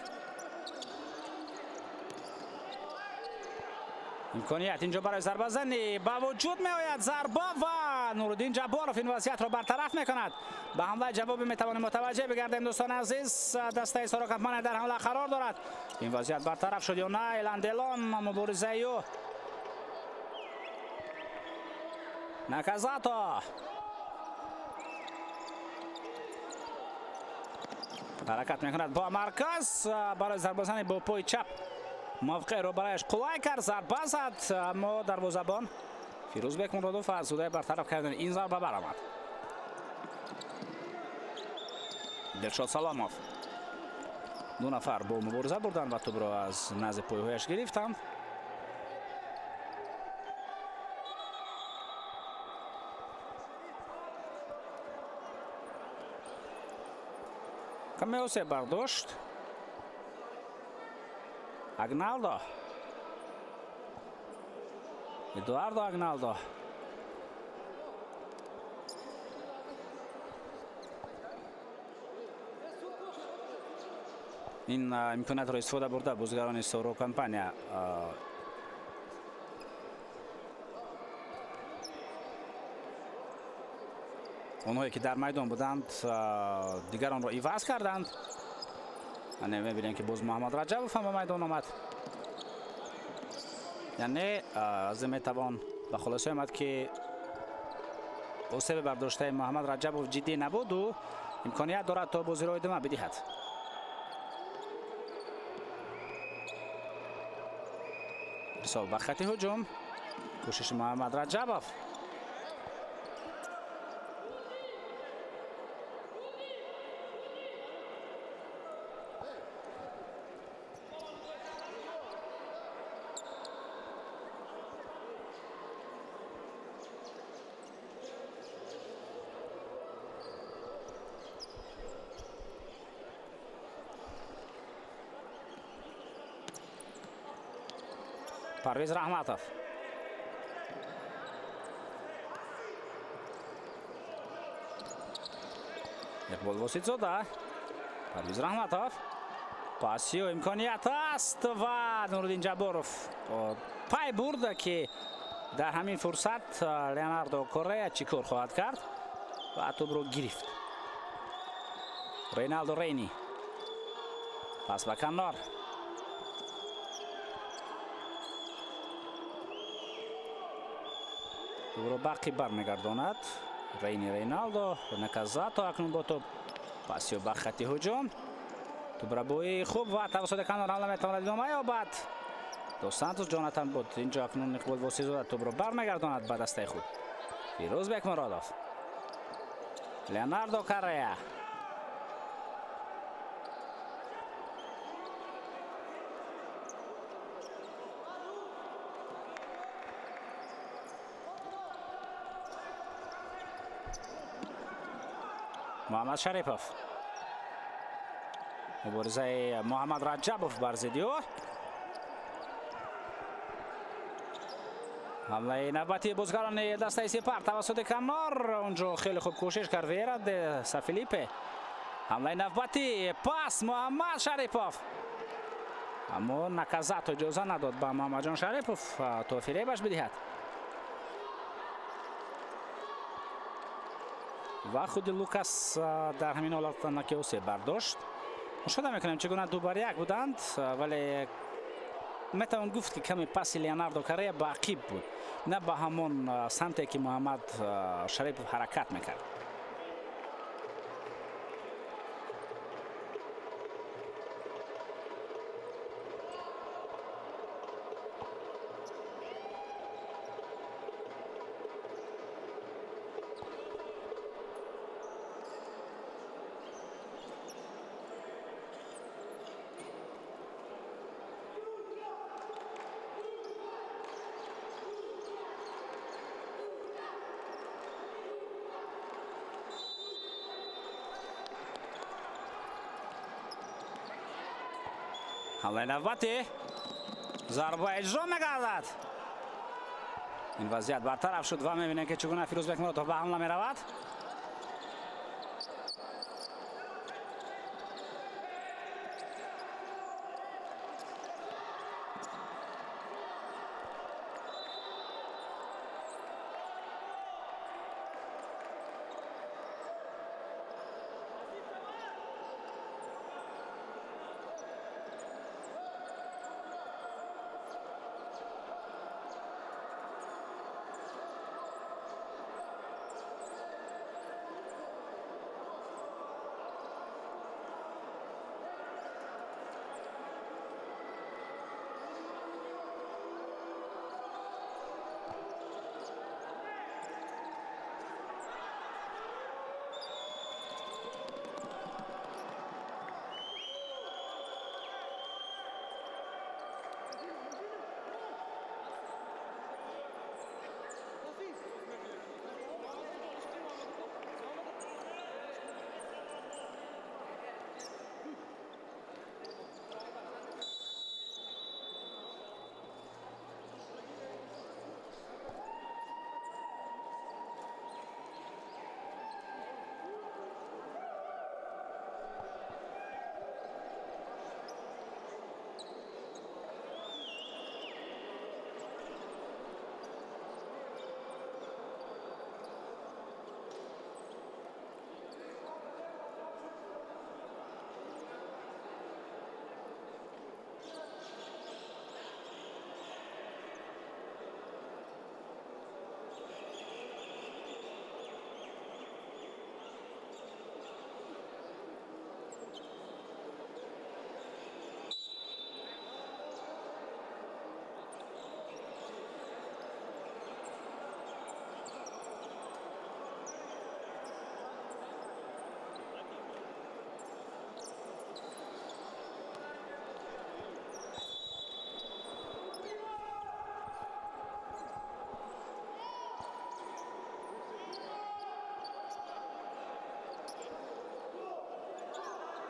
Имконият инҷо барои зарбазанӣ ба вуҷуд меояд. Зарба ва Нуриддин Ҷабборов ин вазъиятро бартараф мекунад. Ба ҳамлаи ҷавобӣ метавонем мутаваҷҷеҳ бигардем, дӯстони азиз. Дастаи Соро Компания дар ҳамла қарор дорад. Ин вазъият бартараф шуд ё на? Эланделон муборизаи ӯ. Наказато. Ҳаракат мекунад бо марказ барои зарбазанӣ бо пои чап. Мавқеъро барояш қулай кард, зарба зад, аммо дарвозабон Фирӯзбек Муродов аз зудаи бартараф кардани ин зарба баромад. Дилшод Саломов. Ду нафар бо мубориза бурданд ва тӯбро аз назди пойҳояш гирифтанд. Каме осеб бардошт. Агналдо. Эдуардо Агналдо. Ин имкониятро истифода бурда бозигарони Соро Компания онҳое ки дар майдон буданд дигаронро иваз карданд. Яъне мебинем ки боз Муҳаммад Раҷабов ҳам ба майдон омад. Яъне аз ин метавон ба хулоса омад ки осеби бардоштаи Муҳаммад Раҷабов ҷиддӣ набуд, ӯ имконият дорад то бозиро идома бидиҳад. Ирсол ба хати ҳуҷум. Кӯшиши Муҳаммад Раҷабов. Парвиз Раҳматов. Иқбол Воситзода. Парвиз Раҳматов. Пасиё имконият аст ва Нуриддин Ҷабборов пай бурда ки дар ҳамин фурсат Леонардо Коррея чӣ кор хоҳад кард ва тӯбро гирифт. Рейналдо Рейни. Пас ба канор. Тӯбро бақи бармегардонад. Рейни Рейналдо, Наказато акнун бо тӯб. Пасиё ба хати ҳуҷум. Тӯбрабои хуб ва тавассути канор ҳамла метавонад идома ёбад. Дос Сантос Ҷонатан буд. Инҷо акнун Иқбол Воситзода тӯбро бармегардонад ба дастаи худ. Фирӯзбек Муродов. Леонардо Коррея. Муҳаммад Шарипов. Муборизаи Муҳаммад Раҷабов бар зидди ӯ. Ҳамлаи навбатии бозигарони дастаи Сипар тавассути канор. Онҷо хеле хуб кӯшиш кард Вера де Сафилипе. Ҳамлаи навбатӣ пас Муҳаммад Шарипов. Аммо Наказато иҷоза надод ба Муҳаммадҷон Шарипов то фиребаш бидиҳад. Ва худи Лукас дар ҳамин ҳолат наки осеб бардошт. Мушоҳида мекунем чӣ гуна 2-1 буданд, вале метавон гуфт ки каме паси Леонардо Коррея ба ақиб буд, на ба ҳамон самте ки Муҳаммад Шарипов ҳаракат мекард. Ҳамлаи навбатӣ зарба иҷро мегардад. Ин вазъият бартараф шуд ва мебинем ки чӣ гуна Фирӯзбек Муродов ба ҳамла меравад.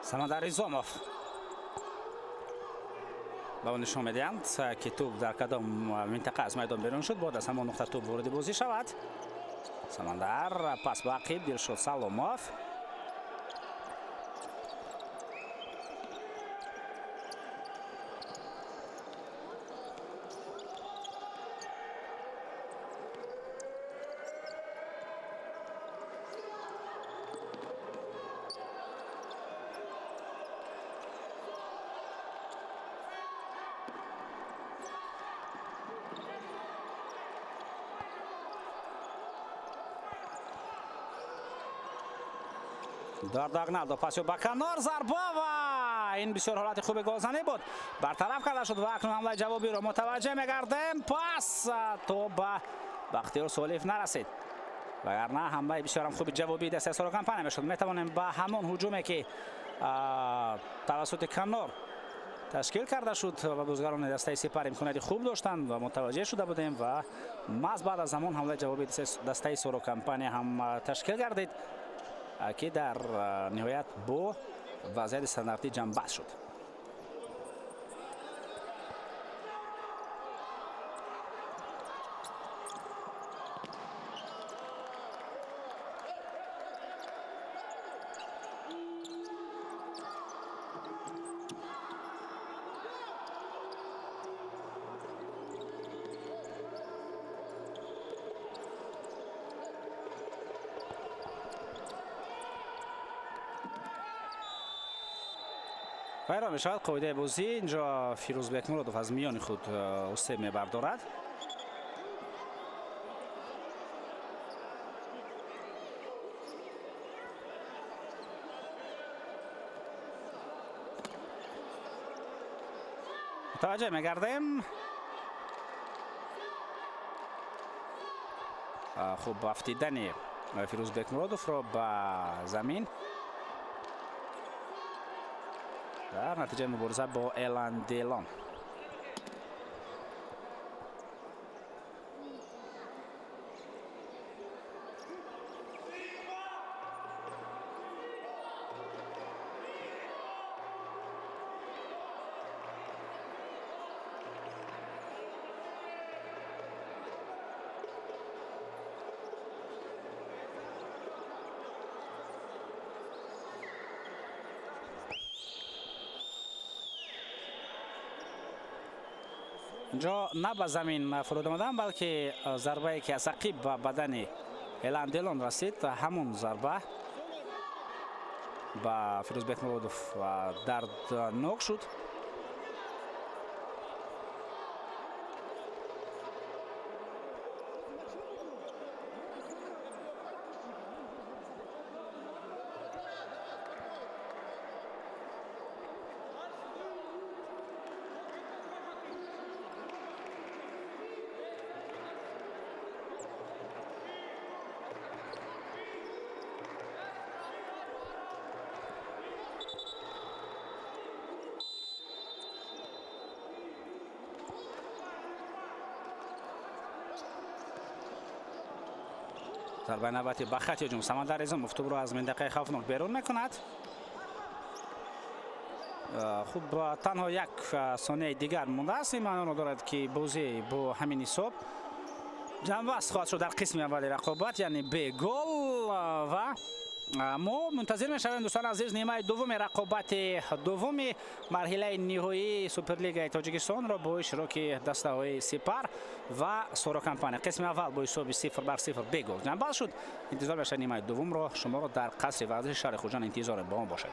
Самандар Изомов ба ӯ нишон медиҳанд, ки тӯб дар кадом минтақа аз майдон берун шуд, бояд аз ҳамон нуқта тӯб вориди бозӣ шавад. Самандар пас ба ақиб, Дилшод Саломов. Эдуардо Агналдо пас ба канор, зарба ва ин бисёр ҳолати хуби голзанӣ буд. Бартараф карда шуд ва акнун ҳамлаи ҷавобиро мутаваҷҷеҳ мегардем. Пас то ба Бахтиёр Солиев нарасид. Вагарна ҳамлаи бисёрам хуби ҷавобии дастаи Соро Компания мешуд. Метавонем ба ҳамон ҳуҷуме ки тавассути канор ташкил карда шуд ва бозигарони дастаи Сипар имконияти хуб доштанд ва мутаваҷҷеҳ шуда будем ва маҳз баъд аз ҳамон ҳамлаи ҷавобии дастаи Соро Компания ҳам ташкил гардид, ки дар ниҳоят бо вазъияти стандартӣ ҷамъбаст шуд. Вайрон мешавад қоидаи бозӣ. Инҷо Фирӯз Бекмуродов аз миёни худ осеб мебардорад. Мутаваҷҷеҳ мегардем. Хуб, афтидани Фирӯз Бекмуродовро ба замин дар натиҷаи мубориза бо Элан Делон. Инҷо на ба замин фуруд омадан, балки зарбае ки аз ақиб ба бадани Элан Делон расид, ҳамон зарба ба Фирӯз Бекмуродов дарднок шуд. Зарбаи навбатӣ ба хати ҳуҷум. Самандар Изомов тӯбро аз минтақаи хавфнок берун мекунад. Хуб, танҳо як сонияи дигар мондааст. Ин маъноро дорад, ки бозӣ бо ҳамин ҳисоб ҷамъбаст хоҳад шуд дар қисми аввали рақобат, яъне бе гол. Ва мо мунтазир мешавем, дӯстони азиз, нимаи дуввуми рақобати дуввуми марҳилаи ниҳоии Суперлигаи Тоҷикистонро бо иштироки дастаҳои Сипар ва Соро Компания. Қисми аввал бо ҳисоби 0-0 бе гол ҷамъбаст шуд. Интизор мешавад нимаи дуввумро шуморо дар қасри варзиши шаҳри Хуҷанд интизорем. Бо мо бошед.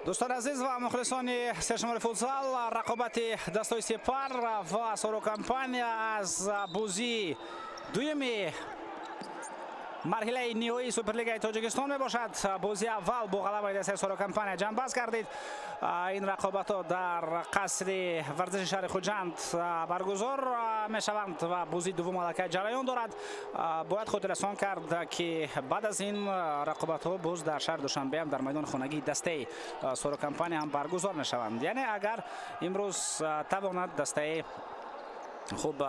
Дӯстони азиз ва мухлисони сершумори футзал, рақобати дастаи Сепар ва Соро Компания аз бозии дуюми марҳилаи ниҳоии Суперлигаи Тоҷикистон мебошад. Бозии аввал бо ғалабаи дастаи Соро Компания ҷамъбаст гардид. Ин рақобатҳо дар қасри варзиши шаҳри Хуҷанд баргузор мешаванд ва бозии дуввум аллакай ҷараён дорад. Бояд хотиррасон кард, ки баъд аз ин рақобатҳо боз дар шаҳри Душанбе ҳам дар майдони хонагии дастаи Соро Компания ҳам баргузор мешаванд. Яъне агар имрӯз тавонад дастаи хуб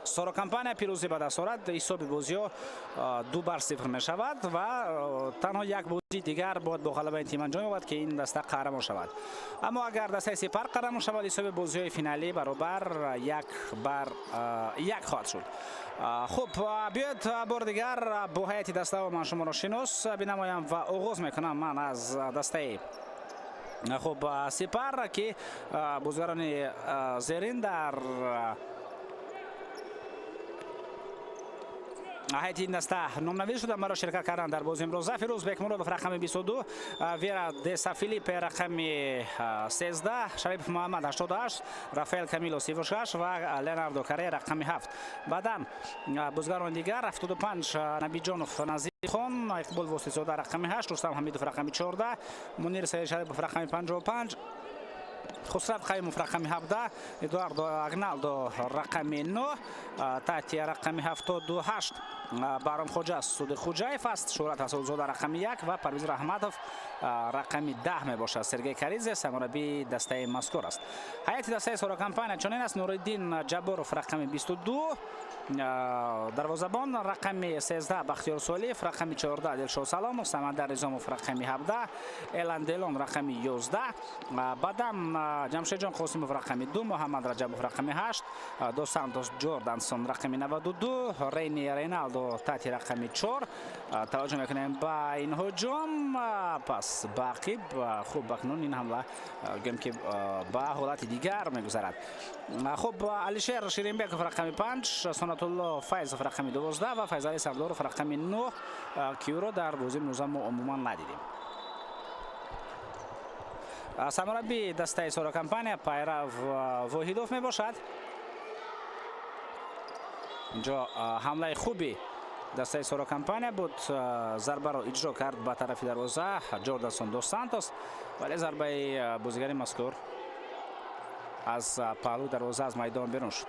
Соро Компания пирӯзӣ ба даст орад, ҳисоби бозиҳо 2-0 мешавад ва танҳо як бозии дигар бояд бо ғалабаи тим анҷом ёбад, ки ин даста қаҳрамон шавад. Аммо агар дастаи Сепар қаҳрамон шавад, ҳисоби бозиҳои финалӣ баробар 1-1 хоҳад шуд. Хуб, биёед бори дигар бо ҳайати дастаҳо ман шуморо шинос бинамоям ва оғоз мекунам ман аз дастаи хуб Сепар, ки бозигарони зерин дар ҳайати ин даста номнавис шуданд барои ширкат кардан дар бозии имрӯза. Фирӯз Бекмуродов рақами 22, Вера Деса Филиппе рақами 13, Шарипов Муҳаммад 88, Рафаэл Камило 36 ва Леонардо Каре рақами 7. Баъдан бозигарони дигар 75 Набиҷонов Назирхон, Иқбол Воситзода рақами 8, Рустам Ҳамидов рақами 14, Мунир Саидшарипов рақами 55, Хусрав Қаюмов рақами 17, Эдуардо Агналдо рақами 9, Татия рақами 78, Баҳромхоҷа Судихуҷаев аст, Шӯҳрат Расулзода рақами 1 ва Парвиз Раҳматов рақами 10 мебошад. Сергей Каризе сармураббии дастаи мазкур аст. Ҳайати дастаи Соро Компания чунин аст: Нуриддин Ҷабборов рақами 22, дарвозабон рақами 13 Бахтиёр Солиев, рақами 14 Дилшод Саломов, Самандар Низомов рақами 17, Элан Делон рақами 11, баъдан Ҷамшедҷон Қосимов рақами 2, Муҳаммад Раҷабов рақами 8, Дос Сантос Ҷордансон рақами 92, Рейни Рейналдо Тати рақами 4. Таваҷҷӯҳ мекунем ба ин ҳуҷум, пас ба ақиб. Хуб, акнун ин ҳамла гӯем ки ба ҳолати дигар мегузарад. Хуб, Алишер Ширинбеков рақами 5, Сонатулло Файзов рақами 12 ва Файзали Сардоров рақами 9, ки ӯро дар бозии имрӯза мо умуман надидем. Сармураббии дастаи Соро Компания Пайрав Воҳидов мебошад. Инҷо ҳамлаи хуби дастаи Соро Компания буд, зарбаро иҷро кард ба тарафи дарвоза Ҷордансон Дос Сантос, вале зарбаи бозигари мазкур аз паҳлӯи дарвоза аз майдон берун шуд.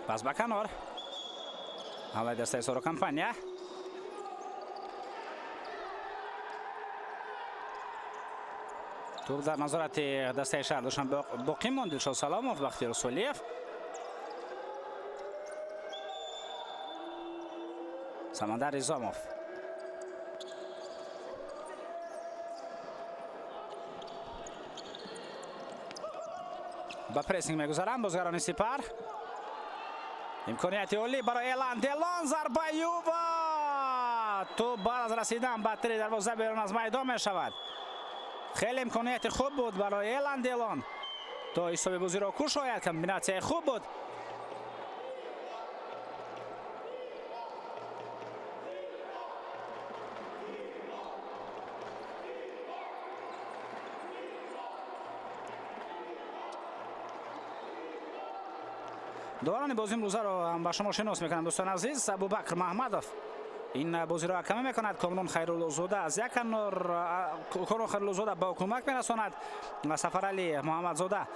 Пас ба канор. Ҳамлаи дастаи Соро Компания. Тӯб дар назорати дастаи шаҳр Душанбе боқӣ монд. Дилшод Саломов, Бахтиёр Солиев. Самандар Низомов. Ба прессинг мегузаранд бозигарони Сипар. Имконияти олӣ барои Элан Делон, зарбаи ва тӯб баъд аз расидан ба тири дарвоза берун аз майдон мешавад. Хеле имконияти хуб буд барои Элан Делон то ҳисоби бозиро кушояд. Комбинатсияи хуб буд. Доварони бозии имрӯзаро ҳам ба шумо шинос мекунам, дӯстони азиз. Абубакр Маҳмадов ин бозиро ҳакамӣ мекунад. Комрон Хайруллозода аз як канор, Комрон Хайруллозода ба кӯмак мерасонад. Сафарали Муҳаммадзода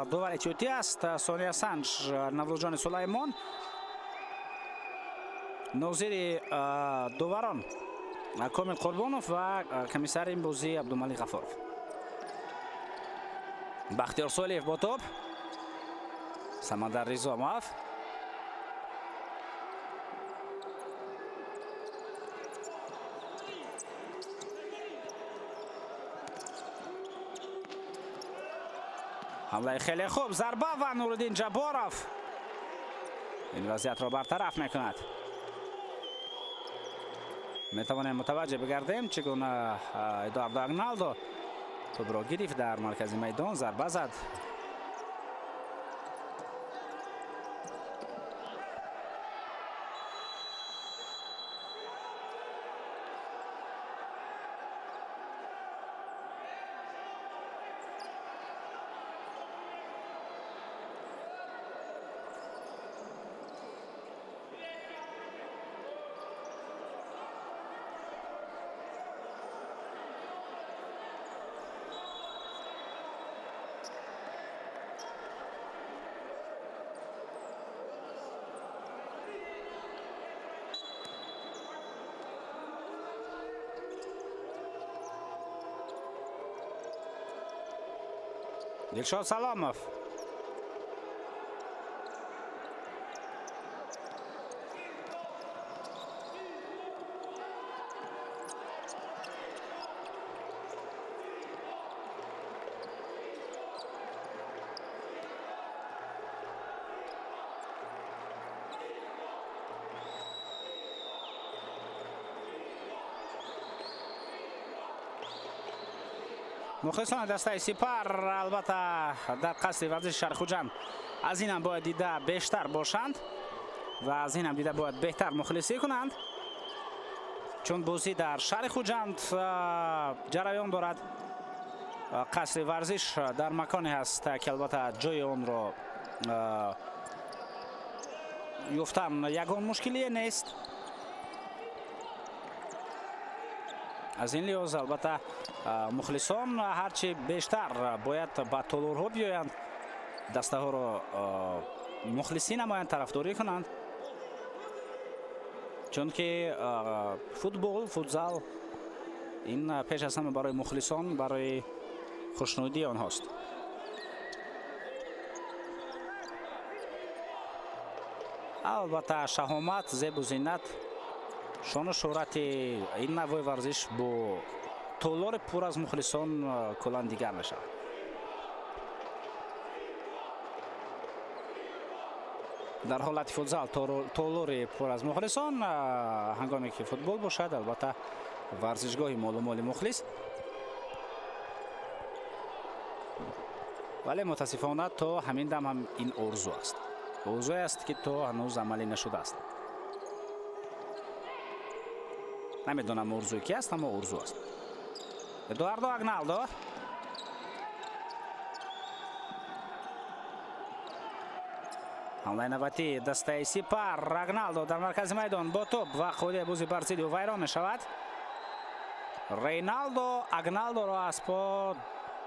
довари тиётӣ аст. Сония Санҷ, Наврӯзҷони Сулаймон нозири доварон Комил Қурбонов ва комиссари ин бозӣ Абдумалик Ғафуров. Бахтиёр Солиев бо тӯб, Самандар Низомов. Ҳамлаи хеле хуб, зарба ва Нуриддин Ҷабборов ин вазъиятро бартараф мекунад. Метавонем мутаваҷҷеҳ бигардем, чӣ гуна Эдуардо Агналдо тӯбро гирифт дар маркази майдон, зарба зад. Дилшод Саломов. Мухлисони дастаи Сипар албатта дар қасри варзиши шаҳри Хуҷанд аз ин ҳам бояд дида бештар бошанд ва аз ин ҳам дида бояд беҳтар мухлисӣ кунанд, чун бозӣ дар шаҳри Хуҷанд ҷараён дорад. Қасри варзиш дар маконе ҳаст, ки албатта ҷои онро ёфтан ягон мушкилие нест. Аз ин лиҳоз албатта мухлисон ҳарчи бештар бояд ба толорҳо биёянд, дастаҳоро мухлисӣ намоянд, тарафдорӣ кунанд, чунки футбол, футзал ин пеш аз ҳама барои мухлисон, барои хушнудии онҳост. Албатта шаҳомат, зебу зинат, шону шӯҳрати ин навъи варзиш бо толори пур аз мухлисон куллан дигар мешавад. Дар ҳолати футзал толори пур аз мухлисон, ҳангоме ки футбол бошад, албатта варзишгоҳи молу моли мухлис. Вале мутаассифона то ҳамин дам ҳам ин орзу аст, орзуе аст, ки то ҳанӯз амалӣ нашудааст. Намедонам орзуи ки аст, аммо орзу аст. Эдуардо Агналдо. Ҳамлаи навбатии дастаи Сипар. Агналдо дар маркази майдон бо тӯб ва қоидаи бози бар зидди ӯ вайрон мешавад. Рейналдо Агналдоро аз по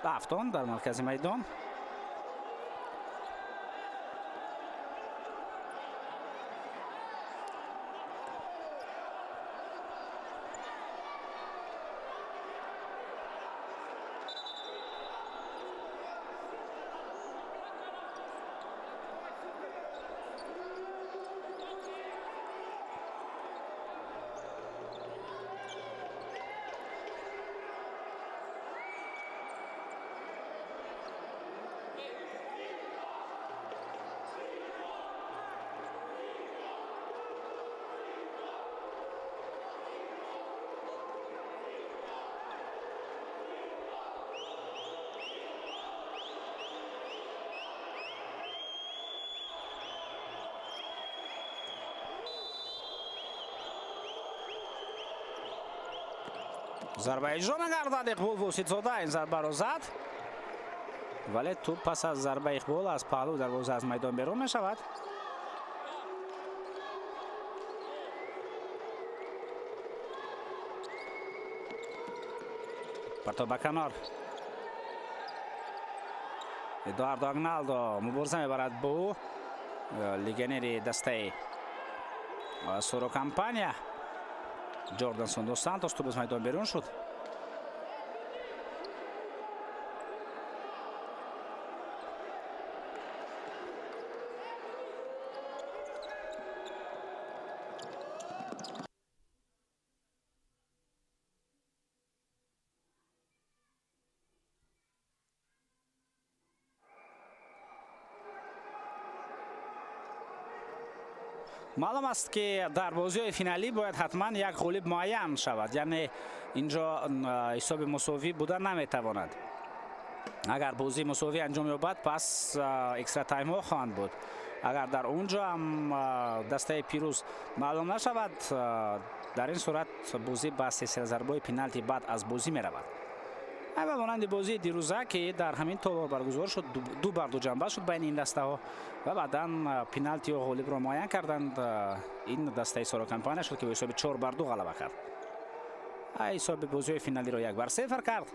афтон дар маркази майдон. Зарба иҷро нагардад. Иқбол Воситзода ин зарбаро зад, вале тӯб пас аз зарбаи Иқбол аз паҳлӯ дарвоза аз майдон берун мешавад. Партоб ба канор. Эдуардо Агналдо мубориза мебарад бо легионери дастаи Суро Компания Ҷордансон дос Сантос. Тӯб аз майдон берун шуд. Маълум аст, ки дар бозиҳои финалӣ бояд ҳатман як ғолиб муайян шавад, яъне инҷо ҳисоби мусовӣ буда наметавонад. Агар бозии мусовӣ анҷом ёбад, пас экстра таймҳо хоҳанд буд. Агар дар он ҷо ҳам дастаи пирӯз маълум нашавад, дар ин сурат бозӣ ба силсила зарбаҳои пеналти баъд аз бозӣ меравад. Ба монанди бозии дирӯза, ки дар ҳамин толор баргузор шуд, 2-2 ҷанба шуд байни ин дастаҳо ва баъдан пеналти ғолибро муайян карданд. Ин дастаи Соро Компания шуд, ки бо ҳисоби 4-2 ғалаба кард. Ҳисоби бозиҳои финалиро 1-0 кард.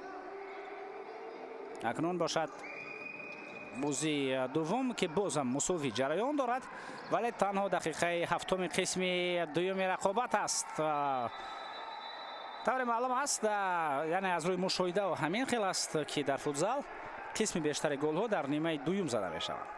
Акнун бошад бозии дуввум, ки бозам мусовӣ ҷараён дорад, вале танҳо дақиқаи ҳафтуми қисми дуюми рақобат аст. Тавре маълум аст, яъне аз рӯи мушоҳидао ҳамин хел аст, ки дар футзал қисми бештари голҳо дар нимаи дуюм зада мешаванд.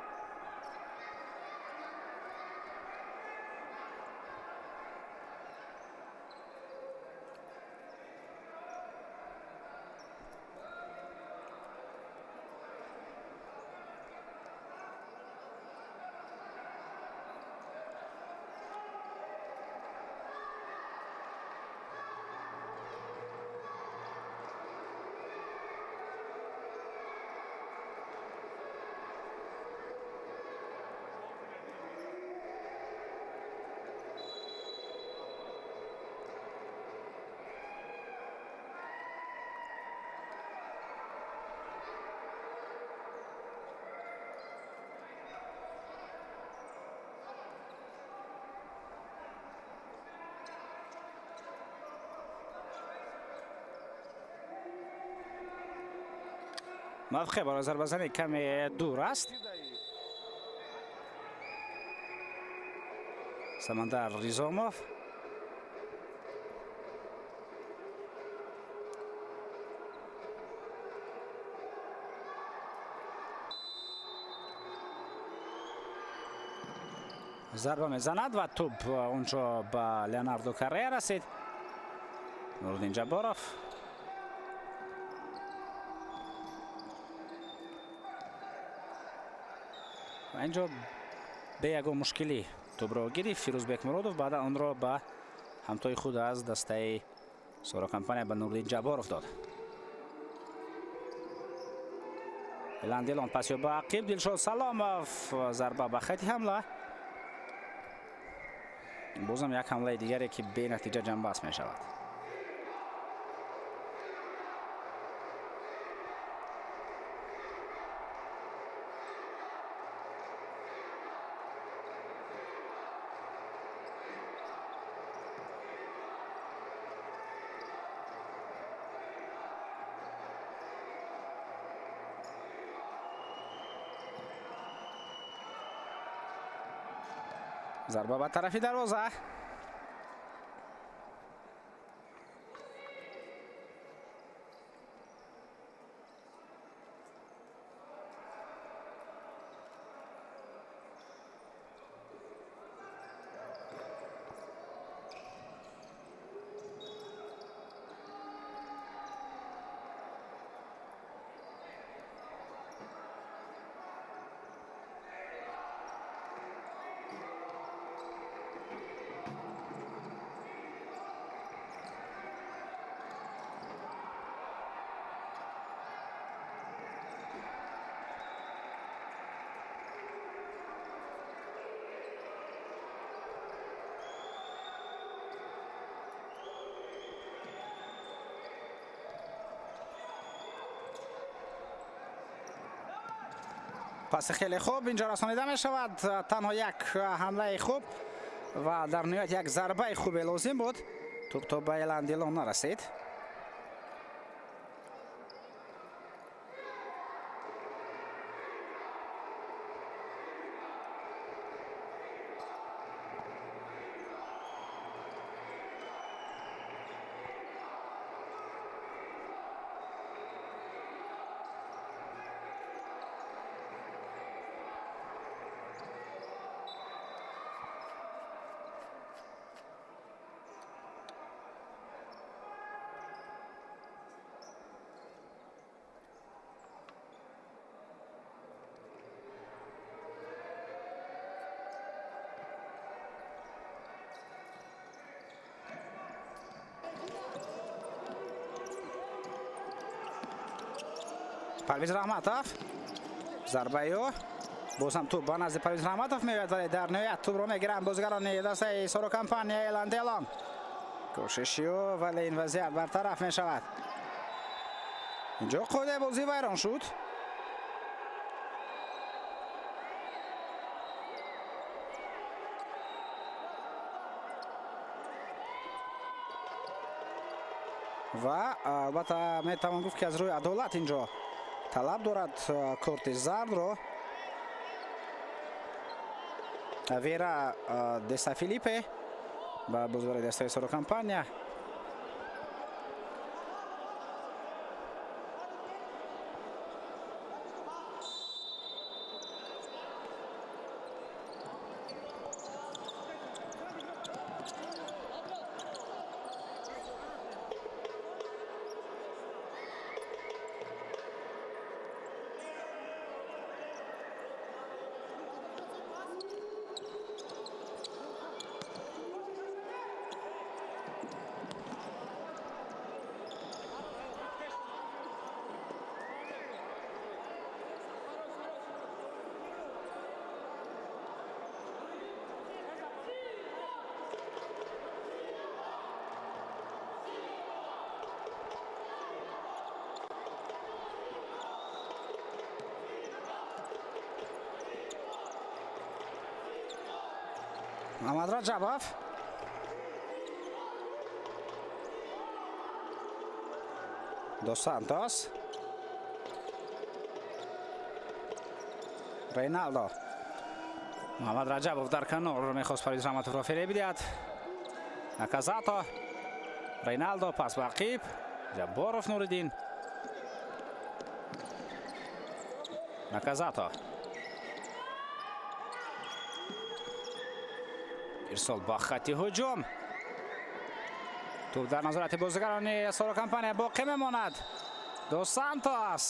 Мавқеъ барои зарбазанӣ каме дур аст. Самандар Ризомов зарба мезанад ва тӯб онҷо ба Леонардо Каррея расид. Нуриддин Ҷабборов ва инҷо бе ягон мушкилӣ тӯбро гирифт Фирӯзбек Муродов, баъдан онро ба ҳамтои худ аз дастаи Соро Компания, ба Нуриддин Ҷабборов дод. Эланделон пас ба ақиб, Дилшод Саломов, зарба ба хати ҳамла. Бозам як ҳамлаи дигаре, ки бенатиҷа ҷанбаст мешавад. Зарба ба тарафи дарвоза. Паси хеле хуб инҷо расонида мешавад. Танҳо як ҳамлаи хуб ва дар ниҳоят як зарбаи хубе лозим буд. Тӯб то ба Эланделон нарасид. Парвиз Раҳматов, зарбаи ӯ, боз ҳам тӯб ба назди Парвиз Раҳматов меояд, вале дар ниҳоят тӯбро мегиранд бозигарони дастаи Соро Компания. Эланделон, кӯшиши ӯ, вале ин вазъият бартараф мешавад. Инҷо қоидаи бозӣ вайрон шуд. Ва албатта метавон гуфт, ки аз рӯи адолат инҷо талаб дорад корти зардро Вера Деса Филиппе ба бозигари дастаи Соро Компания. Муҳаммад Раҷабов, Дос Сантос, Рейналдо. Муҳаммад Раҷабов дар канор мехост Парвиз Раҳматовро фиреб бидиҳад. Наказато, Рейналдо, пас ба ақиб, Ҷабборов Нуриддин, Наказато. Ирсол ба хатти ҳуҷум. Тӯб дар назорати бозигарони Соро Компания боқӣ мемонад. Дос Сантос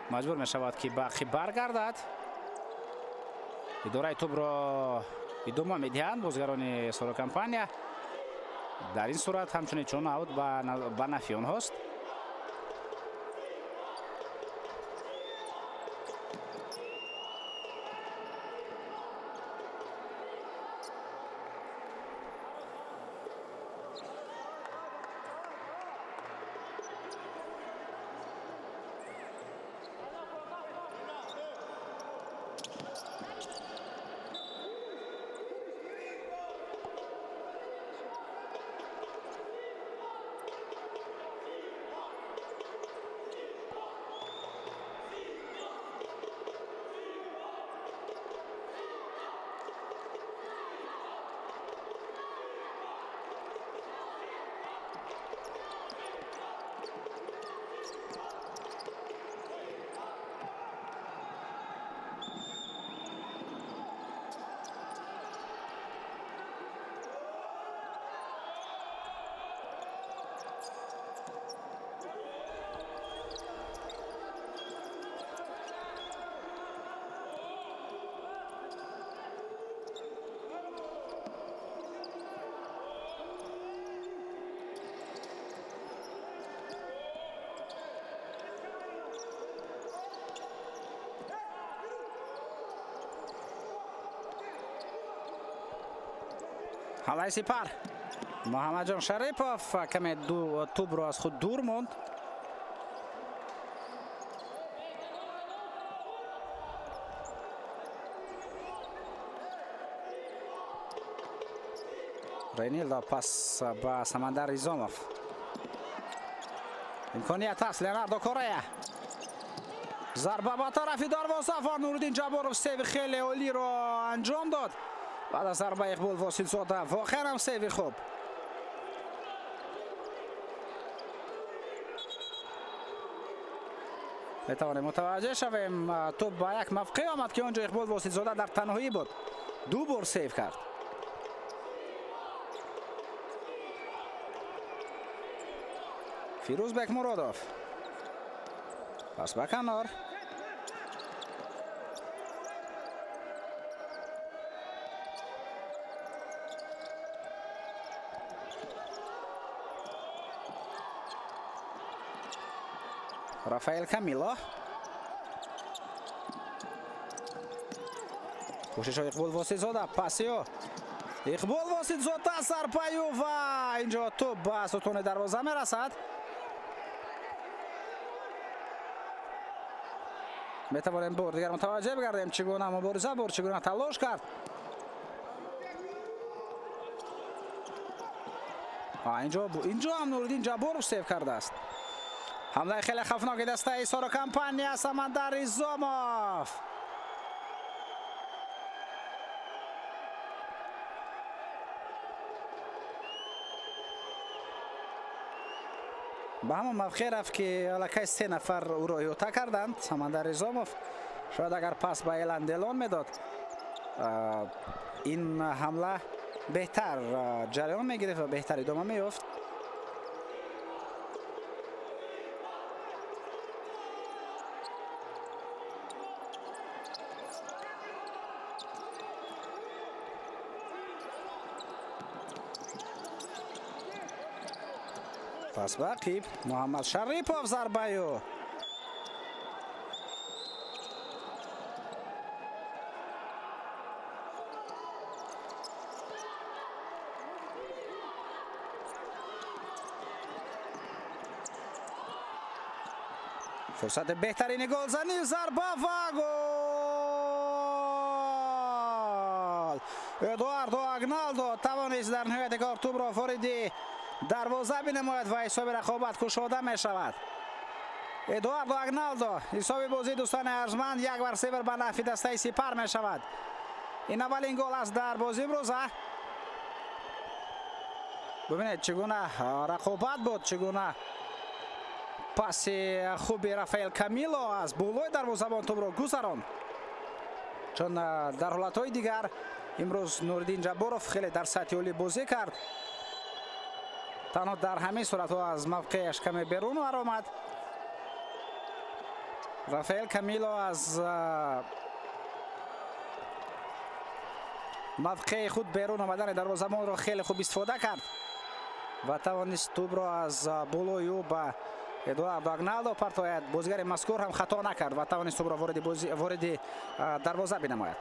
маҷбур мешавад, ки ба ақиб баргардад. Идораи тӯбро идома медиҳанд бозигарони Соро Компания. Дар ин сурат ҳамчунин чун аут ба нафъи онҳост. Ҳамлаи сипар, Муҳаммадҷон Шарипов каме тӯбро аз худ дур монд. Рейнилдо, пас ба Самандар Изомов. Имконият аст, Леонардо Корея, зарба ба тарафи дарвоза ва Нуриддин Ҷабборов сейви хеле олиро анҷом дод баъд аз зарбаи Иқбол Восилзода. Воқеан ҳам сейви хуб. Метавонем мутаваҷҷеҳ шавем, тӯб ба як мавқеъ омад, ки он ҷо Иқбол Восилзода дар танҳоӣ буд, ду бор сейв кард. Фирӯз Бекмуродов, пас ба канор. Рафаэл Камило. Кӯшишҳои Иқбол Воситзода, паси ӯ. Иқбол Воситзода зарбаю ва инҷо тӯб ба сутуни дарвоза мерасад. Метавонем бор дигар мутаваҷҷеҳ бигардем, чӣ гуна мубориза бурд, чӣ гуна талош кард. Инҷо ҳам Нуриддин Ҷабборов сейв кардааст. Ҳамлаи хеле хавфноки дастаи Соро Компания, Самандар Изомов. Ба ҳамон мавқеъ рафт, ки аллакай се нафар ӯро иҳота карданд. Самандар Изомов шояд агар пас ба Элан Делон медод, ин ҳамла беҳтар ҷараён мегирифт ва беҳтар идома меёфт. Пас ба ақиб Муҳаммад Шарипов, зарбаю. Фурсати беҳтарини голзанӣ, зарба ва гол! Эдуардо Агналдо тавонист дар ниҳояти кор тӯбро вориди дарвоза бинамояд ва ҳисоби рақобат кушода мешавад. Эдуардо Агналдо, ҳисоби бозии дӯстони арҷманд 1-0 ба нафъи дастаи Сипар мешавад. Ин аввалин гол аст дар бозии имрӯза. Бубинед, чӣ гуна рақобат буд, чӣ гуна паси хуби Рафаэл Камило аз болои дарвозабон тӯбро гузаронд. Чун дар ҳолатҳои дигар имрӯз Нуриддин Ҷабборов хеле дар сатҳи олӣ бозӣ кард. Танҳо дар ҳамин суратҳо аз мавқеаш каме берун баромад. Рафаэл Камило аз мавқеи худ берун омадани дарвозабонро хеле хуб истифода кард ва тавонист тӯбро аз болои ӯ ба Эдуардо Агналдо партояд. Бозигари мазкур ҳам хато накард ва тавонист тӯбро вориди дарвоза бинамояд.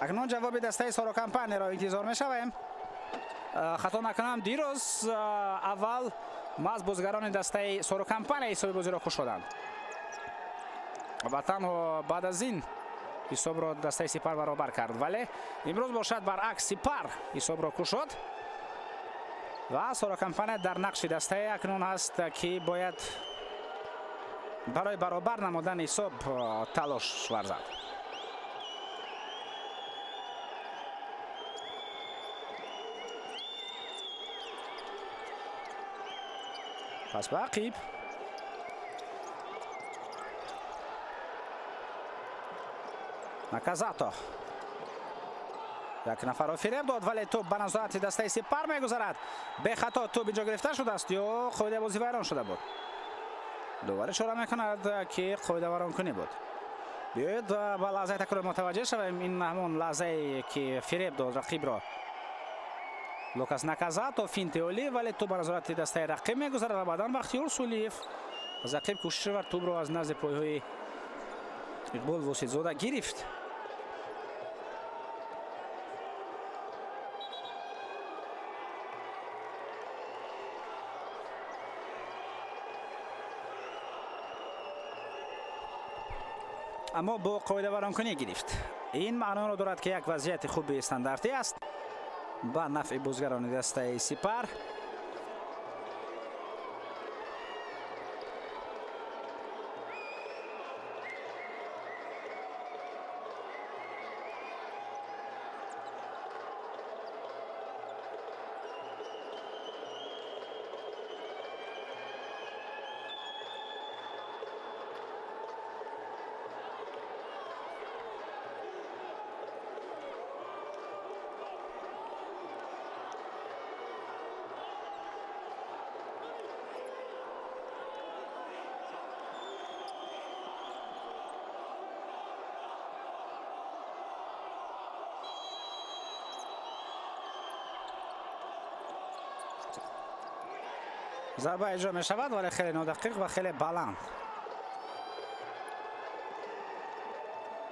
Акнун ҷавоби дастаи Соро Компанияро интизор мешавем. Хато накунам, дирӯз аввал маҳз бозигарони дастаи Соро Компания ҳисоби бозиро кушоданд ва танҳо баъд аз ин ҳисобро дастаи Сипар баробар кард, вале имрӯз бошад баръакс, Сипар ҳисобро кушод ва Соро Компания дар нақши дастае акнун ҳаст, ки бояд барои баробар намудани ҳисоб талош варзад. Пас ба ақиб Наказато як нафарро фиреб дод, вале тӯб ба назорати дастаи Сипар мегузарад. Бехато тӯб инҷо гирифта шудааст ё қоидаи бозӣ вайрон шуда буд? Довар ишора мекунад, ки қоида вайронкунӣ буд. Биёед ба лаҳзаи такрор мутаваҷҷеҳ шавем. Ин ҳамон лаҳзае, ки фиреб дод рақибро Лукас Наказато, финти олӣ, вале тӯб ба назорати дастаи рақиб мегузарад ва баъдан Бахтиёр Сулиев аз ақиб кӯшиш вард, тӯбро аз назди пойҳои Иқбол Воситзода гирифт. Аммо бо қоидавайронкунӣ гирифт. Ин маъноро дорад, ки як вазъияти хуби стандартӣ аст ба нафъи бозигарони дастаи Сипар. Зарба иҷро мешавад, вале хеле нодақиқ ва хеле баланд.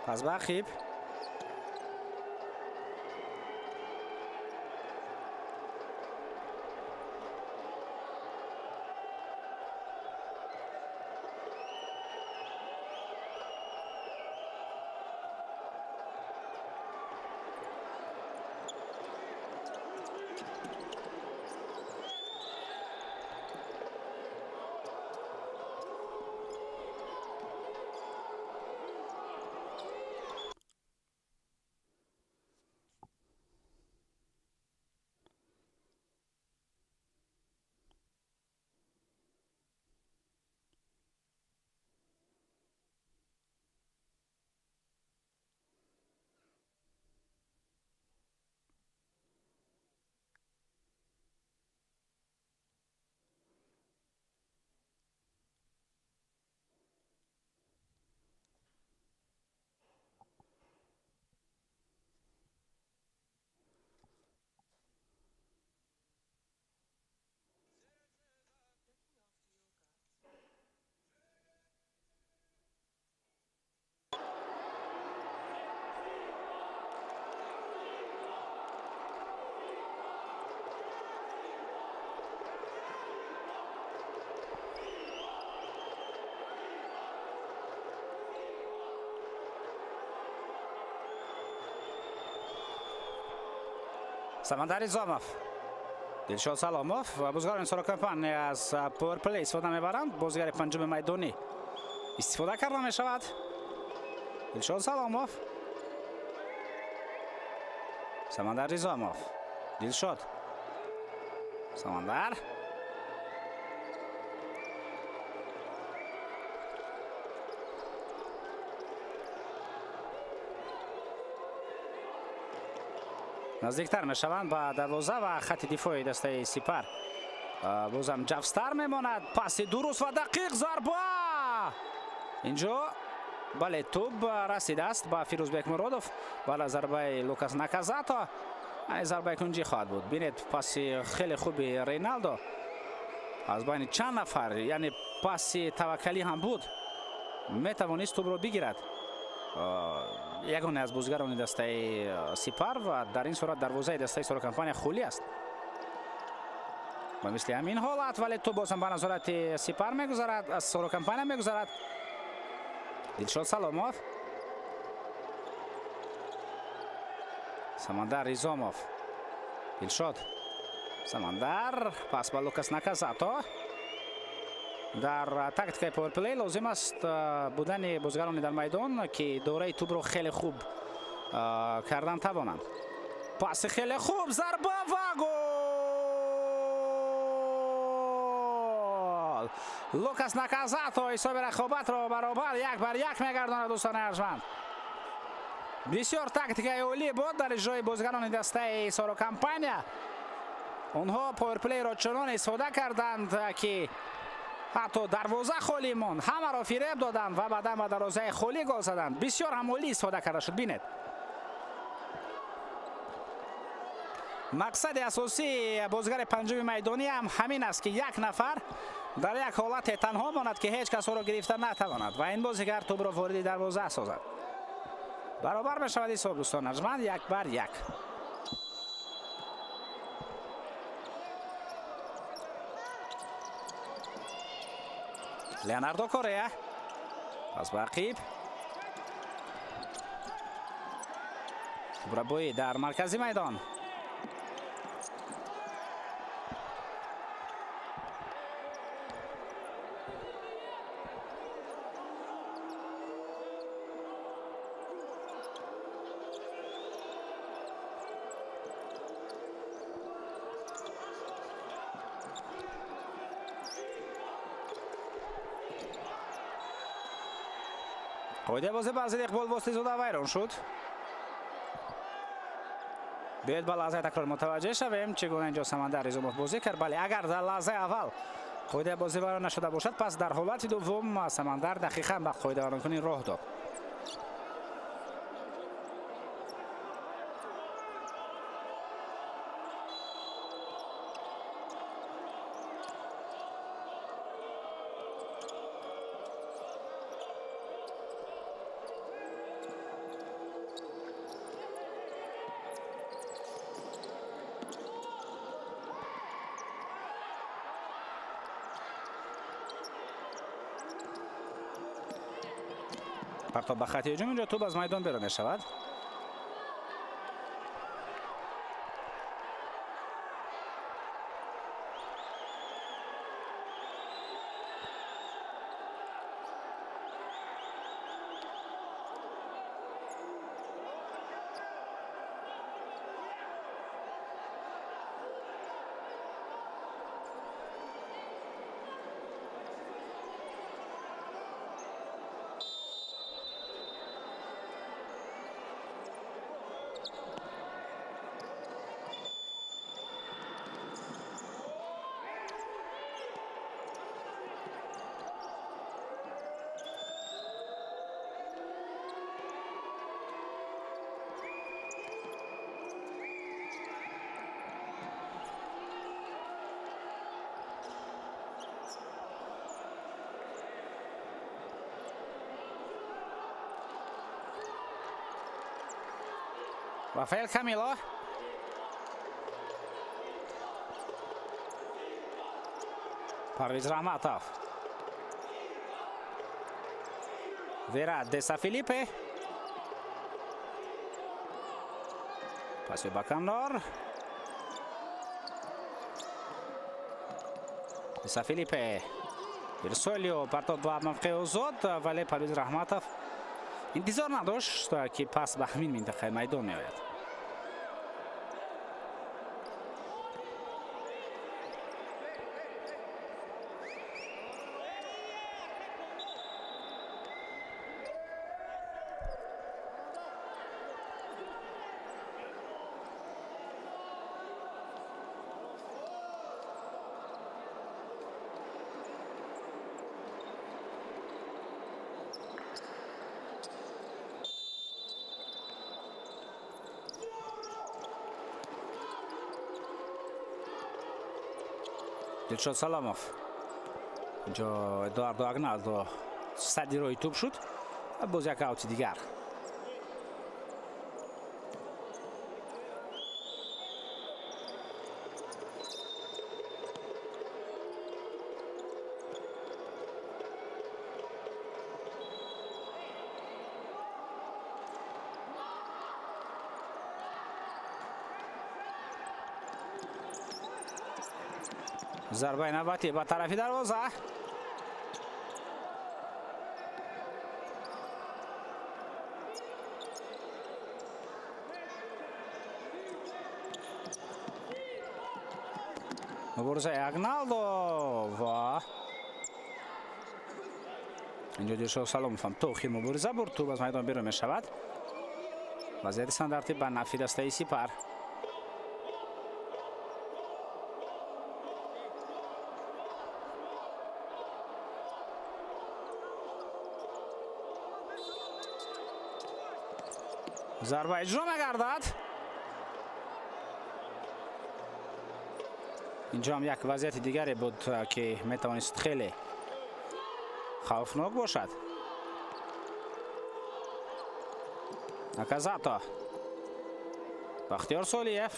Пас ба ақиб. Самандар Изомов, Дилшод Саломов ва бозигарони Сора Компания аз power play истифода мебаранд. Бозигари панҷуми майдонӣ истифода карда мешавад. Дилшод Саломов, Самандар Изомов, Дилшод, Самандар. Наздиктар мешаванд ба дарвоза ва хати дифои дастаи Сипар. Бозам ҷавстар мемонад. Паси дуруст ва дақиқ, зарба! Инҷо бале, тӯб расидааст ба Фирӯзбек Муродов. Баъд аз зарбаи Лукас Наказато зарбаи кунҷӣ хоҳад буд. Бинед, паси хеле хуби Рейналдо аз байни чанд нафар, яъне паси таваккалӣ ҳам буд, метавонист тӯбро бигирад ягоне аз бозигарони дастаи Сипар ва дар ин сурат дарвозаи дастаи Сора Компания холӣ аст. Ба мисли ҳамин ҳолат, вале тӯб бозам ба назорати Сипар мегузарад, аз Сора Компания мегузарад. Дилшод Саломов, Самандар Изомов, Дилшод, Самандар, пас ба Лукас Наказато. Дар тактикаи power play лозим аст будани бозигарони дар майдон, ки дораи тӯбро хеле хуб кардан тавонанд. Паси хеле хуб, зарба ва гол! Лукас Наказато ҳисоби рақобатро баробар 1-1 мегардонад. Дӯстони арҷманд, бисёр тактикаи олӣ буд дар иҷрои бозигарони дастаи Сора Компания. Онҳо power play ро чунон истифода карданд, ки ҳатто дарвоза холӣ монд, ҳамаро фиреб доданд ва баъдан ба дарвозаи холӣ гол заданд. Бисёр ҳам олӣ истифода карда шуд. Бинед, мақсади асосии бозигари панҷуми майдонӣ ҳам ҳамин аст, ки як нафар дар як ҳолате танҳо монад, ки ҳеҷ кас ӯро гирифта натавонад ва ин бозигар тӯбро вориди дарвоза созад. Баробар мешавад ҳисоб, дӯстон арҷманд, 1-1. Леонардо Корея, пас ба ақиб. Тӯбрабоӣ дар маркази майдон. Қоидаи бозӣ бар зидди Иқбол Воситизода вайрон шуд. Биёед ба лаҳзаи такрор мутаваҷҷеҳ шавем, чӣ гуна инҷо Самандар Изомов бозӣ кард. Бале, агар дар лаҳзаи аввал қоидаи бозӣ вайрон нашуда бошад, пас дар ҳолати дуввум Самандар дақиқан ба қоидавайронкунӣ роҳ дод. Партоб ба хати ҳуҷум, инҷо тӯб аз майдон берун мешавад. Рафаэл Камило. Парвиз Раҳматов. Вера Деса Филиппе. Паси ба канор. Деса Филиппе. Ирсолио партоб ба мавқеи озод, вале Парвиз Раҳматов интизор надошт, ки пас ба ҳамин минтақаи майдон меояд. Дилшод Саломов. Инҷо Эдуардо Агналдо садди роҳи тӯб шуд ва боз як аути дигар. Зарбаи навбатӣ ба тарафи дарвоза. Муборизаи Агналдо ва инҷо Дилшод Саломов ҳам то охир мубориза бурд, тӯб аз майдон берун мешавад. Вазъияти стандартӣ ба нафъи дастаи Сипар. Зарба иҷро мегардад. Инҷо ҳам як вазъияти дигаре буд, ки метавонист хеле хавфнок бошад. Наказато. Бахтиёр Солиев.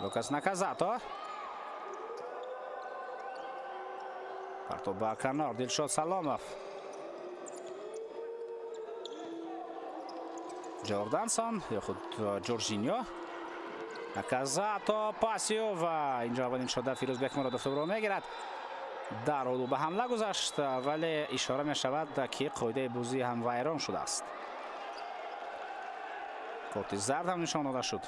Лукас Наказато. Партоб ба канор Дилшод Саломов. Ҷордансон ё худ Ҷоржиньо. Наказато пасио ва инҷо аввалин шода Фирӯзбек Муродов тӯбро мегирад. Дар ҳолу ба ҳамла гузашт, вале ишора мешавад, ки қоидаи бозӣ ҳам вайрон шудааст. Корти зард ҳам нишон дода шуд.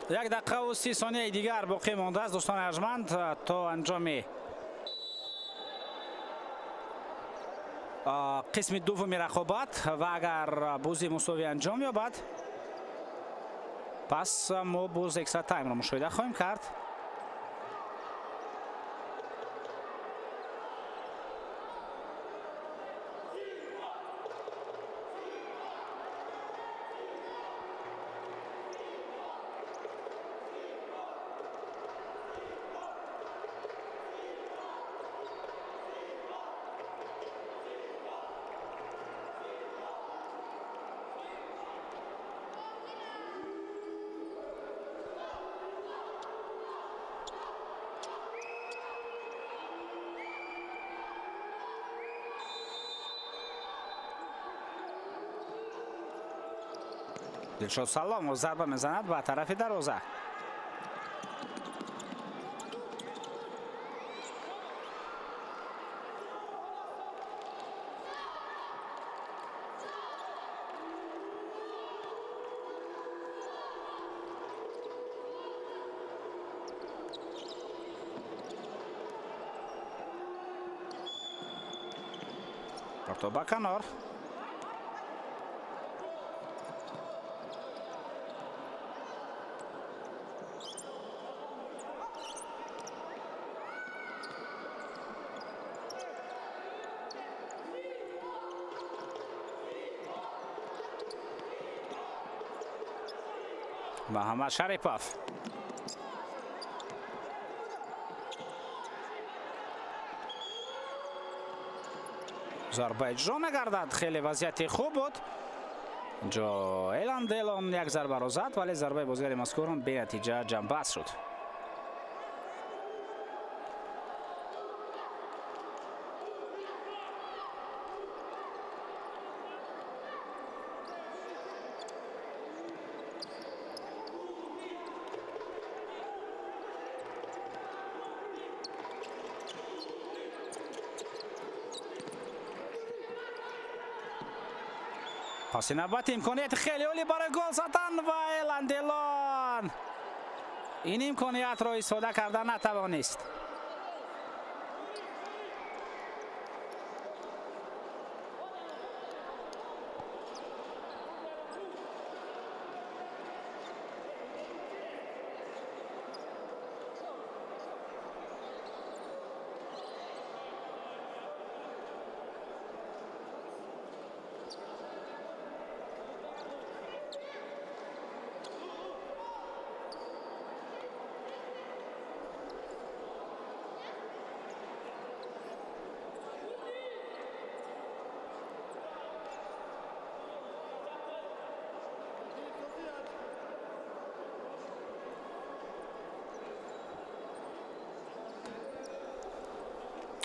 1 дақиқа ва 30 сонияи дигар боқӣ мондааст, дӯстони арҷманд, то анҷоми қисми дуввуми рақобат. Ва агар бозӣ мусовӣ анҷом ёбад, пас мо боз экстра таймро мушоҳида хоҳем кард. Дилшод Саломов зарба мезанад ба тарафи дарвоза. Ба канор. Муҳаммад Шарипов. Зарба иҷро нагардад. Хеле вазъияти хуб буд. Инҷо Элан Делон як зарбаро зад, вале зарбаи бозигари мазкурам бенатиҷа ҷамъбаст шуд. Паси навбати, имконияти хеле олӣ барои гол задан ва Элан Делон ин имкониятро истифода карда натавонист.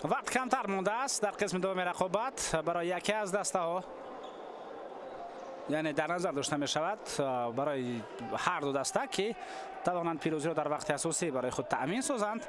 Вақт камтар мондааст дар қисми дуввуми рақобат барои яке аз дастаҳо, яъне дар назар дошта мешавад барои ҳар ду даста, ки тавонанд пирӯзиро дар вақти асосӣ барои худ таъмин созанд.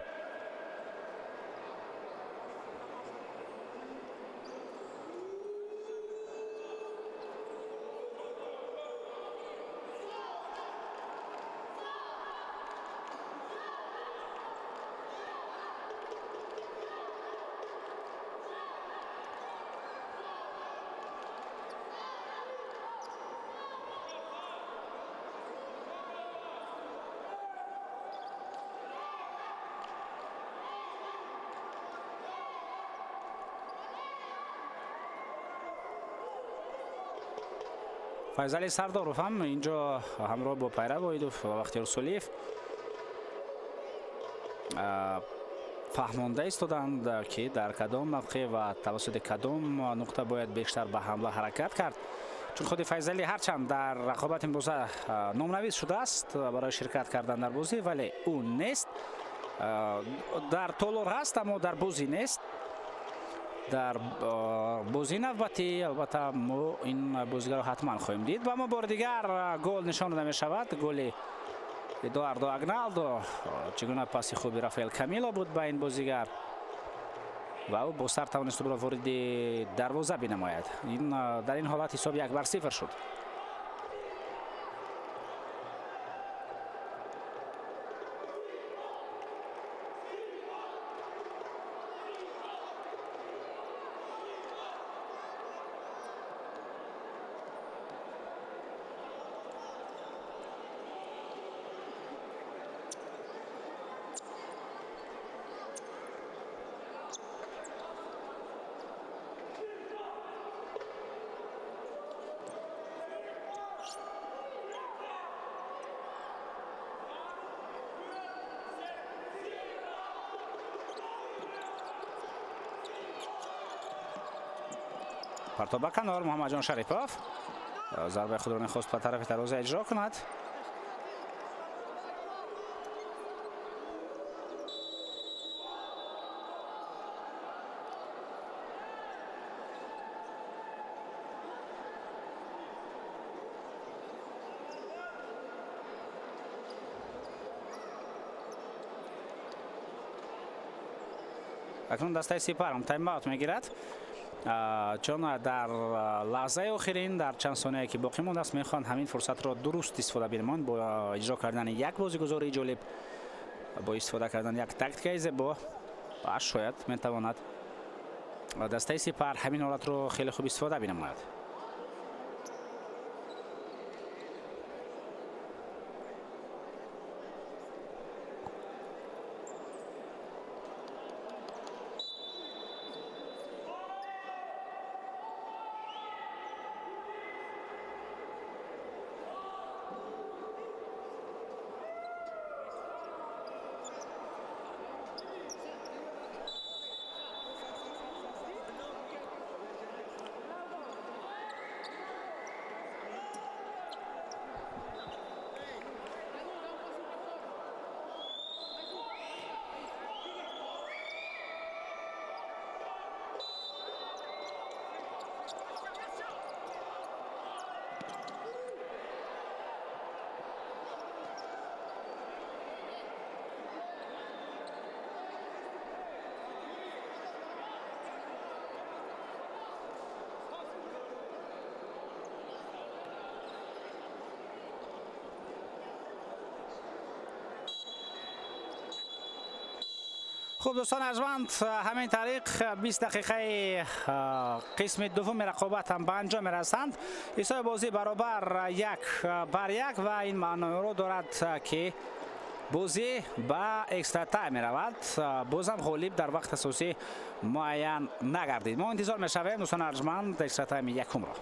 Файзали Сардоров ҳам инҷо ҳамроҳ бо Пайрав Воҳидов ва Бахтиёр Сулиев фаҳмонда истоданд, ки дар кадом мавқеъ ва тавассути кадом нуқта бояд бештар ба ҳамла ҳаракат кард, чун худи Файзалӣ ҳарчанд дар рақобат имрӯза номнавис шудааст барои ширкат кардан дар бозӣ, вале ӯ нест. Дар толор ҳаст, аммо дар бозӣ нест. Дар бозии навбатӣ, албатта, мо ин бозигарро ҳатман хоҳем дид. Ва мо бори дигар гол нишон дода мешавад, голи Эдуардо Агналдо. Чӣ гуна паси хуби Рафаэл Камило буд ба ин бозигар ва ӯ бо сар тавонист тӯбро вориди дарвоза бинамояд. Ин дар ин ҳолат ҳисоб 1 бар 0 шуд. Партоб ба канор. Муҳаммадҷон Шарипов зарбаи худро мехост ба тарафи дарвоза иҷро кунад. Акнун дастаи Сипар ҳам тайм-аут мегирад, чун дар лаҳзаи охирин, дар чанд сонияе ки боқӣ мондааст, мехоҳанд ҳамин фурсатро дуруст истифода бинамоянд бо иҷро кардани як бозигузории ҷолиб, бо истифода кардани як тактикаи зебо, ва шояд метавонад дастаи Сипар ҳамин ҳолатро хеле хуб истифода бинамояд. Хуб, дӯстони арҷманд, ҳамин тариқ 20 дақиқаи қисми дуввуми рақобат ҳам ба анҷом мерасанд. Ҳисоби бозӣ баробар 1-1 ва ин маъноро дорад, ки бозӣ ба экстра тайм меравад. Бозам ғолиб дар вақти асосӣ муайян нагардид. Мо интизор мешавем, дӯстони арҷманд, экстра тайми якумро.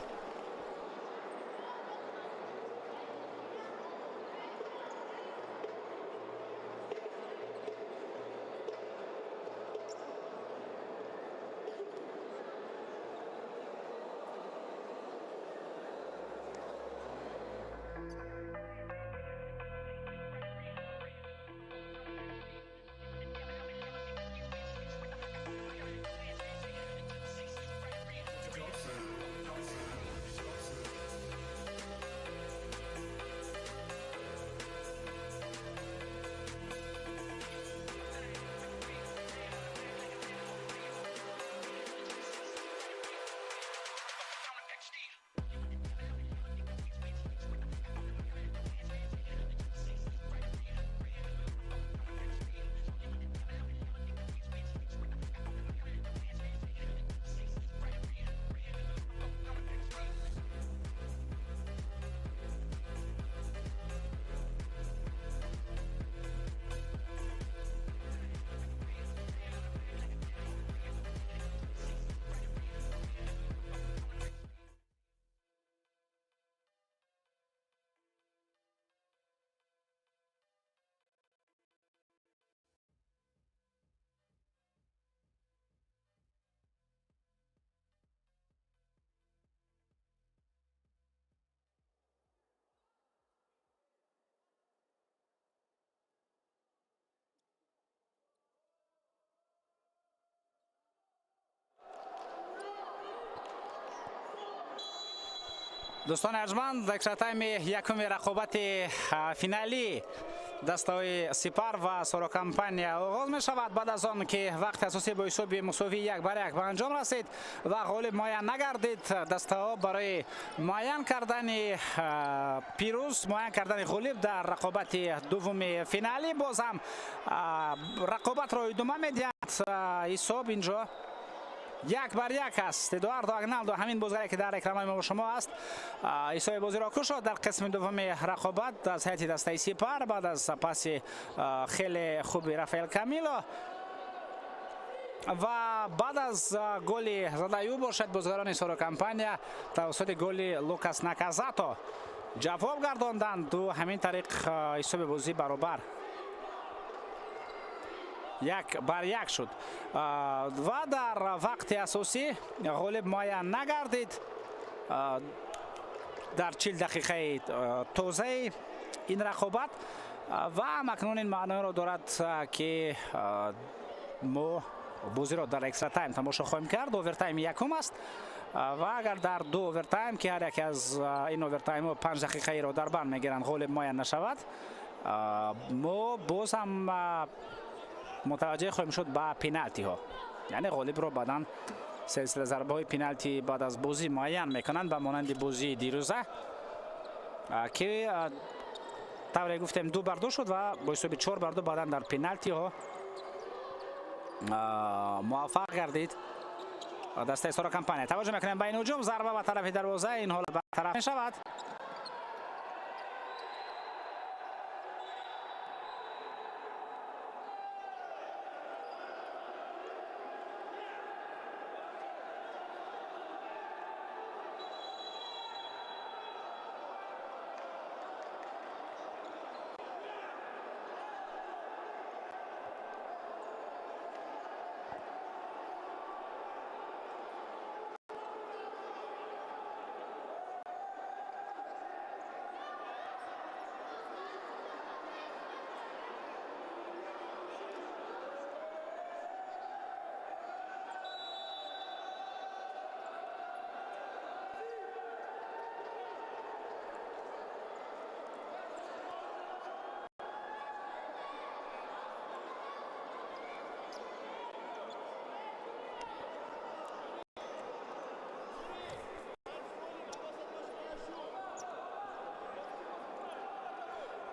Дӯстони арҷманд, экстра тайми якуми рақобати финалӣ дастаҳои Сипар ва Соро Компания оғоз мешавад. Баъд аз он ки вақти асосӣ бо ҳисоби мусовии 1-1 ба анҷом расид ва ғолиб муайян нагардид, дастаҳо барои муайян кардани пирӯз, муайян кардани ғолиб дар рақобати дуввуми финалӣ боз ҳам рақобатро идома медиҳанд. Ҳисоб инҷо 1-1 аст. Эдуардо Агналдо, ҳамин бозгаре ки дар экранҳои мо шумо аст, ҳисоби бозиро кушод дар қисми дуввуми рақобат аз ҳайати дастаи Сипар баъд аз паси хеле хуби Рафаэл Камило ва баъд аз голи задаи ӯ бошад, бозгарони Соро Компания тавассути голи Лукас Наказато ҷавоб гардонданд. Ҳамин тариқ ҳисоби бозӣ баробар. 1-1 шуд ва дар вақти асосӣ ғолиб муайян нагардид. Дар 40 дақиқаи тозаи ин рақобат ва акнун ин маъноеро дорад, ки мо бозиро дар экстра тайм тамошо хоҳем кард. Овертайми якум аст ва агар дар ду овертайм, ки ҳар яке аз ин овертаймҳо 5 дақиқаиро дар бар мегиранд, ғолиб муайян нашавад, мо боз ҳам мутаваҷҷеҳ хоҳем шуд ба пеналтиҳо, яъне ғолибро баъдан силсила зарбаҳои пеналти баъд аз бозӣ муайян мекунанд, ба монанди бозии дирӯза, ки тавре гуфтем 2-2 шуд ва бо ҳисоби 4-2 баъдан дар пеналтиҳо муваффақ гардид дастаи Сора Компания. Таваҷҷӯҳ мекунем ба ин ҳуҷум, зарба ба тарафи дарвоза, ин ҳолат бартараф мешавад.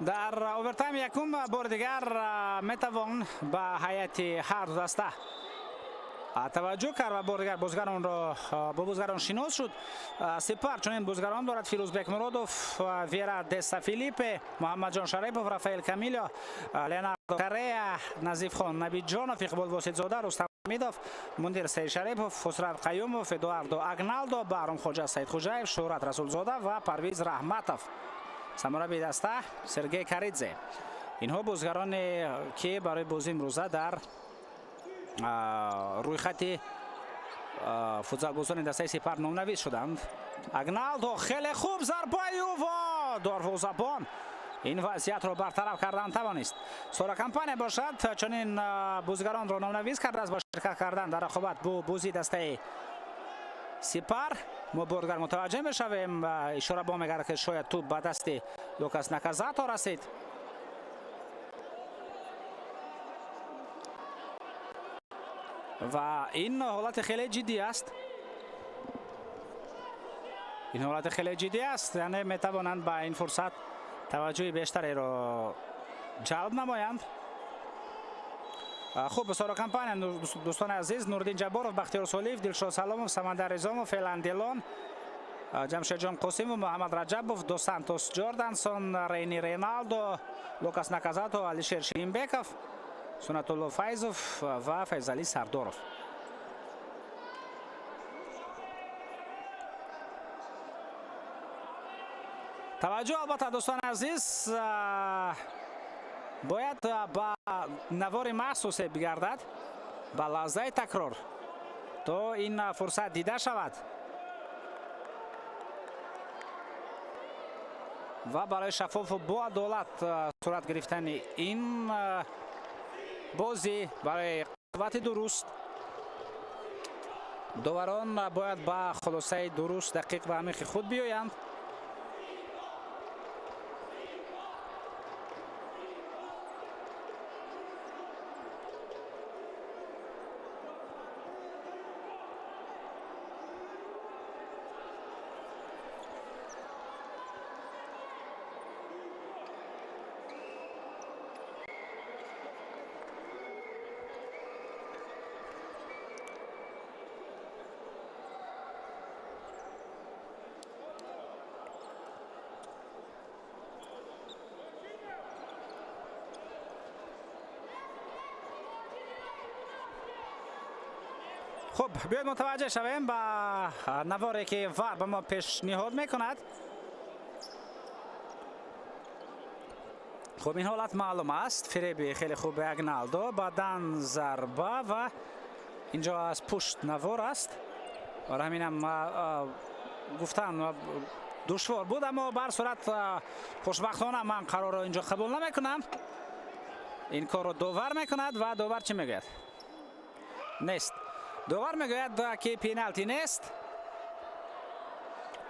Дар овертайм якум бори дигар метавон ба ҳайати ҳар ду даста таваҷҷӯҳ кард ва бори дигар бозигаронро бо бозигарон шинос шуд. Сипар чунин бозигарон дорад: Фирӯзбек Муродов, Вера Деса Филиппе, Муҳаммадҷон Шарипов, Рафаэл Камило, Леонардо Карея, Назифхон Набиҷонов, Иқбол Воситзода, Рустам Ҳамидов, Мундир Сейшарипов, Хусрав Қаюмов, Эдуардо Агналдо, Баҳромхоҷа Саидхӯҷаев, Шӯҳрат Расулзода ва Парвиз Раҳматов. Сармураббии даста Сергей Каридзе. Инҳо бозигароне, ки барои бозии имрӯза дар рӯйхати футзалбозони дастаи Сипар номнавис шуданд. Агналдо, хеле хуб зарбаи ӯ ва дарвозабон ин вазъиятро бартараф кардан тавонист. Сора Компания бошад чунин бозигаронро номнавис кардааст бо ширкат кардан дар рақобат бо бозии дастаи Сипар. Мо бордигар мутаваҷҷеҳ мешавем, ишора бо мегардад, ки шояд тӯб ба дасти Лукас Наказато расид. Ва ин ҳолати хеле ҷиддӣ аст. Ин ҳолати хеле ҷиддӣ аст, яъне метавонанд ба ин фурсат таваҷҷӯҳи бештареро ҷалб намоянд. Хуб, Сора Компания, дӯстони азиз, Нуриддин Ҷабборов, Бахтиёр Солиев, Дилшод Саломов, Самандар Ризомов, Элан Делон, Ҷамшедҷон Қосимов, Муҳаммад Раҷабов, Дос Сантос Ҷордансон, Рейни Рейналдо, Лукас Наказато, Алишер Ширимбеков, Сунатулло Файзов ва Файзалӣ Сардоров. Таваҷҷӯҳ, албатта, дӯстони азиз, бояд ба навори махсусе бигардад, ба лаҳзаи такрор, то ин фурсат дида шавад ва барои шаффофу боадолат сурат гирифтани ин бозӣ, барои қуввати дуруст доварон бояд ба хулосаи дуруст, дақиқ ва амиқи худ биёянд. Хуб, биёед мутаваҷҷеҳ шавем ба наворе, ки ВАР ба мо пешниҳод мекунад. Хуб, ин ҳолат маълум аст. Фиреби хеле хуб Агналдо, баъдан зарба ва инҷо аз пушт навор аст. Барои ҳаминам гуфтан душвор буд, аммо ба ҳар сурат хушбахтона ман қарорро инҷо қабул намекунам. Ин корро довар мекунад ва довар чӣ мегӯяд? Нест. Довар мегӯяд, ки пеналти нест.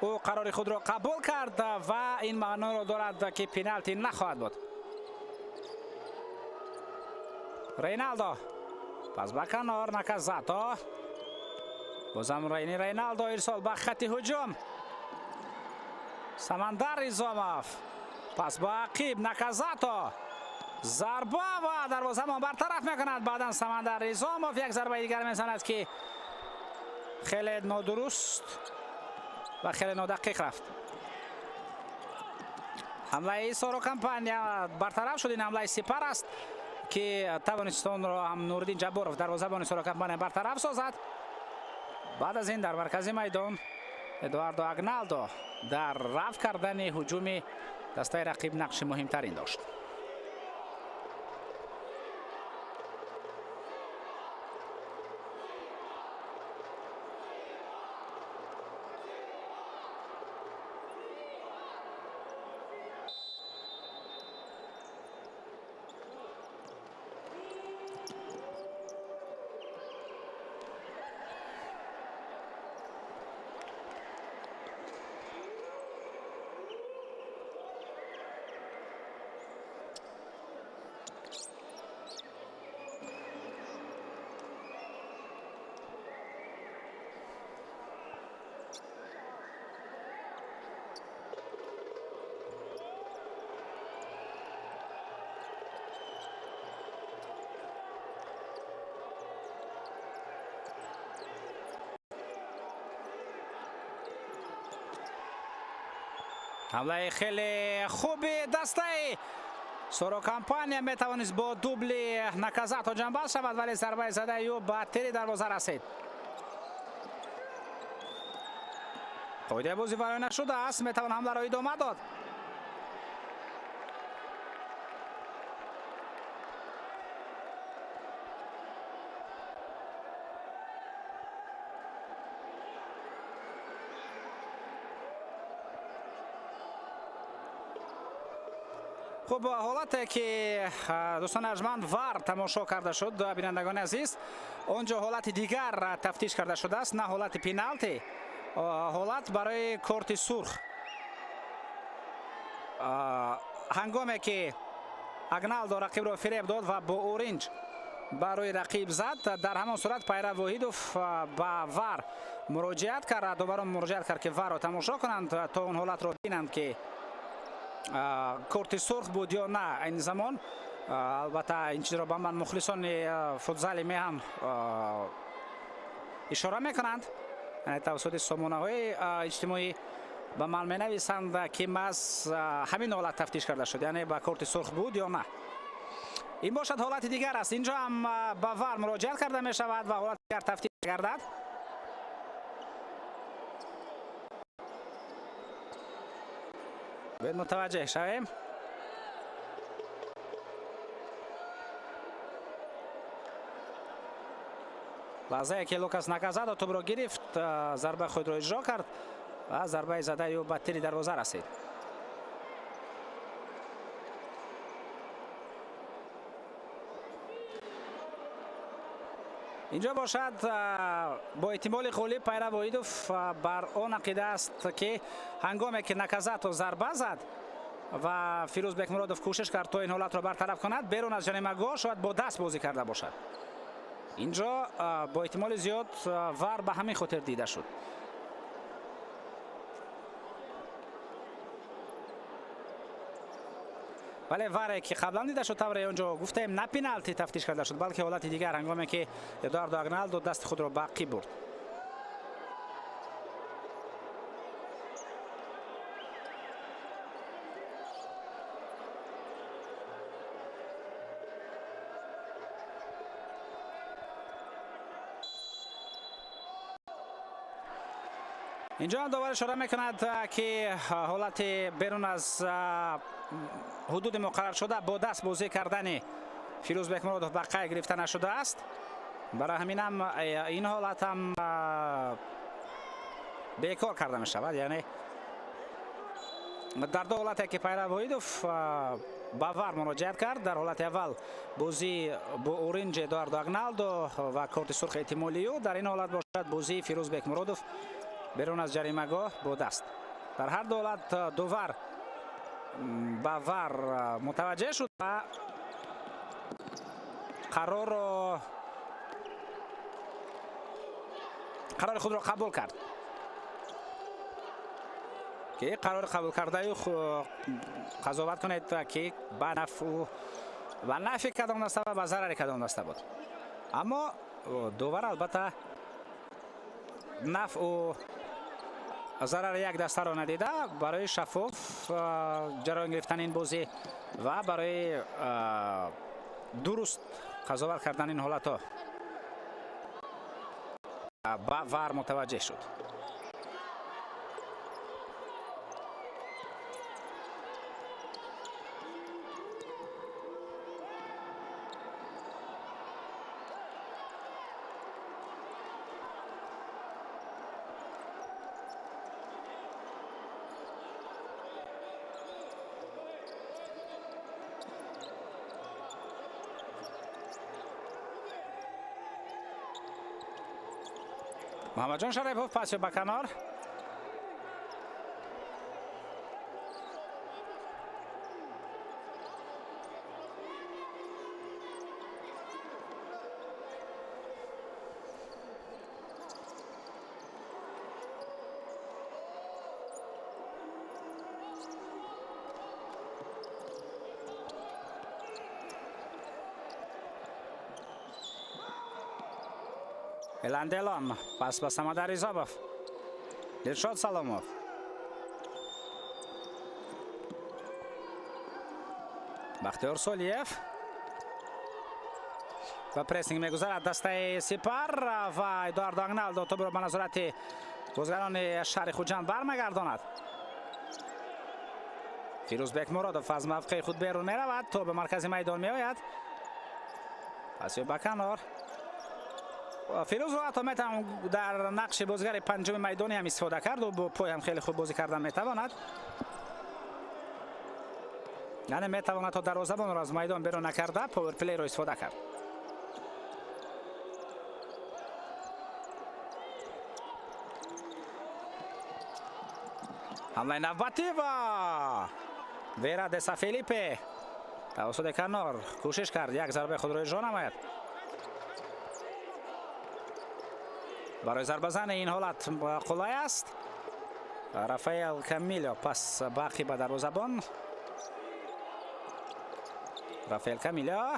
Ӯ қарори худро қабул кард ва ин маъноро дорад, ки пеналти нахоҳад буд. Рейналдо пас ба канор, Наказато. Бозам Рейни Рейналдо ирсол ба хати ҳуҷум. Самандар Изомов пас ба ақиб, Наказато. Зарба ва дарвозабон бартараф мекунад. Баъдан Самандар Изомов як зарбаи дигар мезанад, ки хеле нодуруст ва хеле нодақиқ рафт. Ҳамлаи Соро Компания бартараф шуд. Ин ҳамлаи сипар аст, ки тавонист онро ҳам Нуриддин Ҷабборов, дарвозабони Соро Компания, бартараф созад. Баъд аз ин дар маркази майдон Эдуардо Агналдо дар рафт кардани ҳуҷуми дастаи рақиб нақши муҳимтарин дошт. Ҳамлаи хеле хуби дастаи Соро Компания метавонист бо дубли Наказато ҷанбаз шавад, вале зарбаи задаи ӯ ба тири дарвоза расид. Қоидаи бозӣ вайрон нашудааст, метавон ҳамларо идома дод. Хуб, ҳолате ки дӯстони арҷманд ВАР тамошо карда шуд, бинандагони азиз, он ҷо ҳолати дигар тафтиш карда шудааст, на ҳолати пеналти, ҳолат барои корти сурх. Ҳангоме ки Агналдо рақибро фиреб дод ва бо оринҷ барои рақиб зад, дар ҳамон сурат Пайрав Воҳидов ба ВАР муроҷиат кард, доварон муроҷиат кард, ки ВАРро тамошо кунанд то он ҳолатро бинанд, ки корти сурх буд ё на. Ин замон албатта ин чизро ба ман мухлисони футзали меҳан ишора мекунанд, тавассути сомонаҳои иҷтимоӣ ба ман менависанд, ки маҳз ҳамин ҳолат тафтиш карда шуд, яъне ба корти сурх буд ё на. Ин бошад ҳолати дигар аст. Инҷо ҳам ба ВАР муроҷиат карда мешавад ва ҳолати дигар тафтиш гардад. Бояд мутаваҷҷеҳ шавем. Лаҳзае ки Лукас Наказадо тӯбро гирифт, зарбаи худро иҷро кард ва зарбаи задаи ӯ ба тири дарвоза расид. Инҷо бошад бо эҳтимоли ғолиб Пайрав Воҳидов бар он ақида аст, ки ҳангоме ки Наказато зарба зад ва Фирӯз Бекмуродов кӯшиш кард то ин ҳолатро бартараф кунад, берун аз ҷаримагоҳ шояд бо даст бозӣ карда бошад. Инҷо бо эҳтимоли зиёд ВАР ба ҳамин хотир дида шуд. Вале ВАРе ки қаблан дида шуд, тавре он ҷо гуфтаем, на пеналти тафтиш карда шуд, балки ҳолати дигар, ҳангоме ки Эдуардо Агналдо дасти худро ба ақиб бурд. Инҷо ҳам довар ишора мекунад, ки ҳолати берун аз ҳудуди муқарраршуда бо даст бозӣ кардани Фирӯз Бекмуродов ба қайд гирифта нашудааст. Барои ҳамин ҳам ин ҳолат ҳам бекор карда мешавад. Яъне дар ду ҳолате ки Пайрав Воҳидов ба ВАР муроҷиат кард, дар ҳолати аввал бозӣ бо Оринҷ Эдуардо Агналдо ва корти сурхи эҳтимолию, дар ин ҳолат бошад бозии Фирӯз Бекмуродов берун аз ҷаримагоҳ бо даст. Дар ҳар ду ҳолат довар ба ВАР мутаваҷҷеҳ шуд ва қарори худро қабул кард, ки қарори қабул кардаю қазоват кунед, ки ба нафъи кадом даста ва ба зарари кадом даста буд. Аммо довар албатта нафъу зарари як дастаро надида, барои шаффоф ҷараён гирифтани ин бозӣ ва барои дуруст қазоват кардани ин ҳолатҳо ба ВАР мутаваҷҷеҳ шуд. Муҳаммадҷон Шарипов пас ба канор. Эланделон пас ба Самадар Изобов. Дилшод Саломов. Бахтиёр Солиев ва прессинг мегузарад дастаи Сипар ва Эдуардо Агналдо тӯбро ба назорати бозигарони шаҳри Хуҷанд бармегардонад. Фирӯз Бекмуродов аз мавқеи худ берун меравад, то ба маркази майдон меояд. Пас ба канор. Фирӯзро ҳатто метавон дар нақши бозигари панҷуми майдонӣ ҳам истифода кард. Ӯ бо пой ҳам хеле хуб бозӣ кардан метавонад. Яъне метавонад то дарвозабонро аз майдон берун накарда пауэрплейро истифода кард. Ҳамлаи навбатӣ ва Вера де Сафилипе тавассути канор кӯшиш кард як зарбаи худро иҷро намояд. Барои зарбазани ин ҳолат қулай аст. Рафаэл Камило пас бақи ба дарвозабон. Рафаэл Камило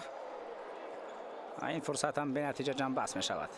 ин фурсат ҳам бенатиҷа ҷамъбаст мешавад.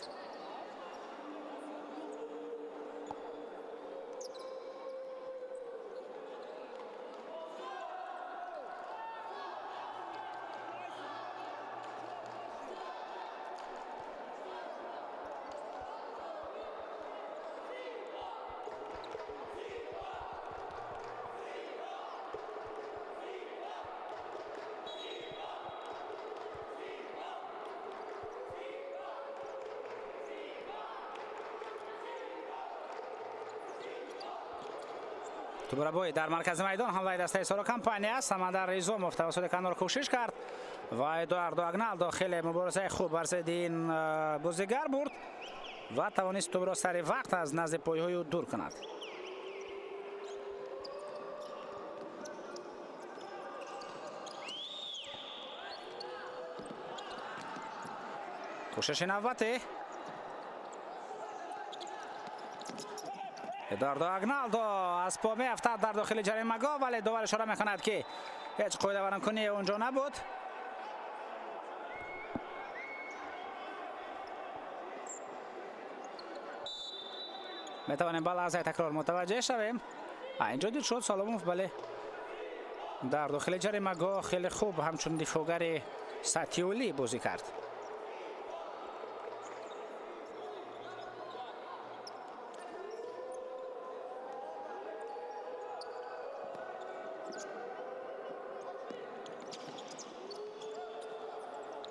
Тубрабой дар маркази майдон ҳамлаи дастаи Соро компания. Самандар Изомов тавассути канор кӯшиш кард ва Эдуардо Агналдо хеле муборизаи хуб бар зидди ин бозигар бурд ва тавонист тӯбро сари вақт аз назди пойҳои ӯ дур кунад. Кӯшиши навбатӣ Эдуардо Агналдо аз по меафтад дар дохили ҷаримагоҳ, вале довар ишора мекунад, ки ҳеҷ қоидавайронкунӣ онҷо набуд. Метавонем ба лаҳзаи такрор мутаваҷҷеҳ шавем. Инҷо дид шуд Соломов, бале, дар дохили ҷаримагоҳ хеле хуб ҳамчун дифоъгари сатҳи олӣ бозӣ кард.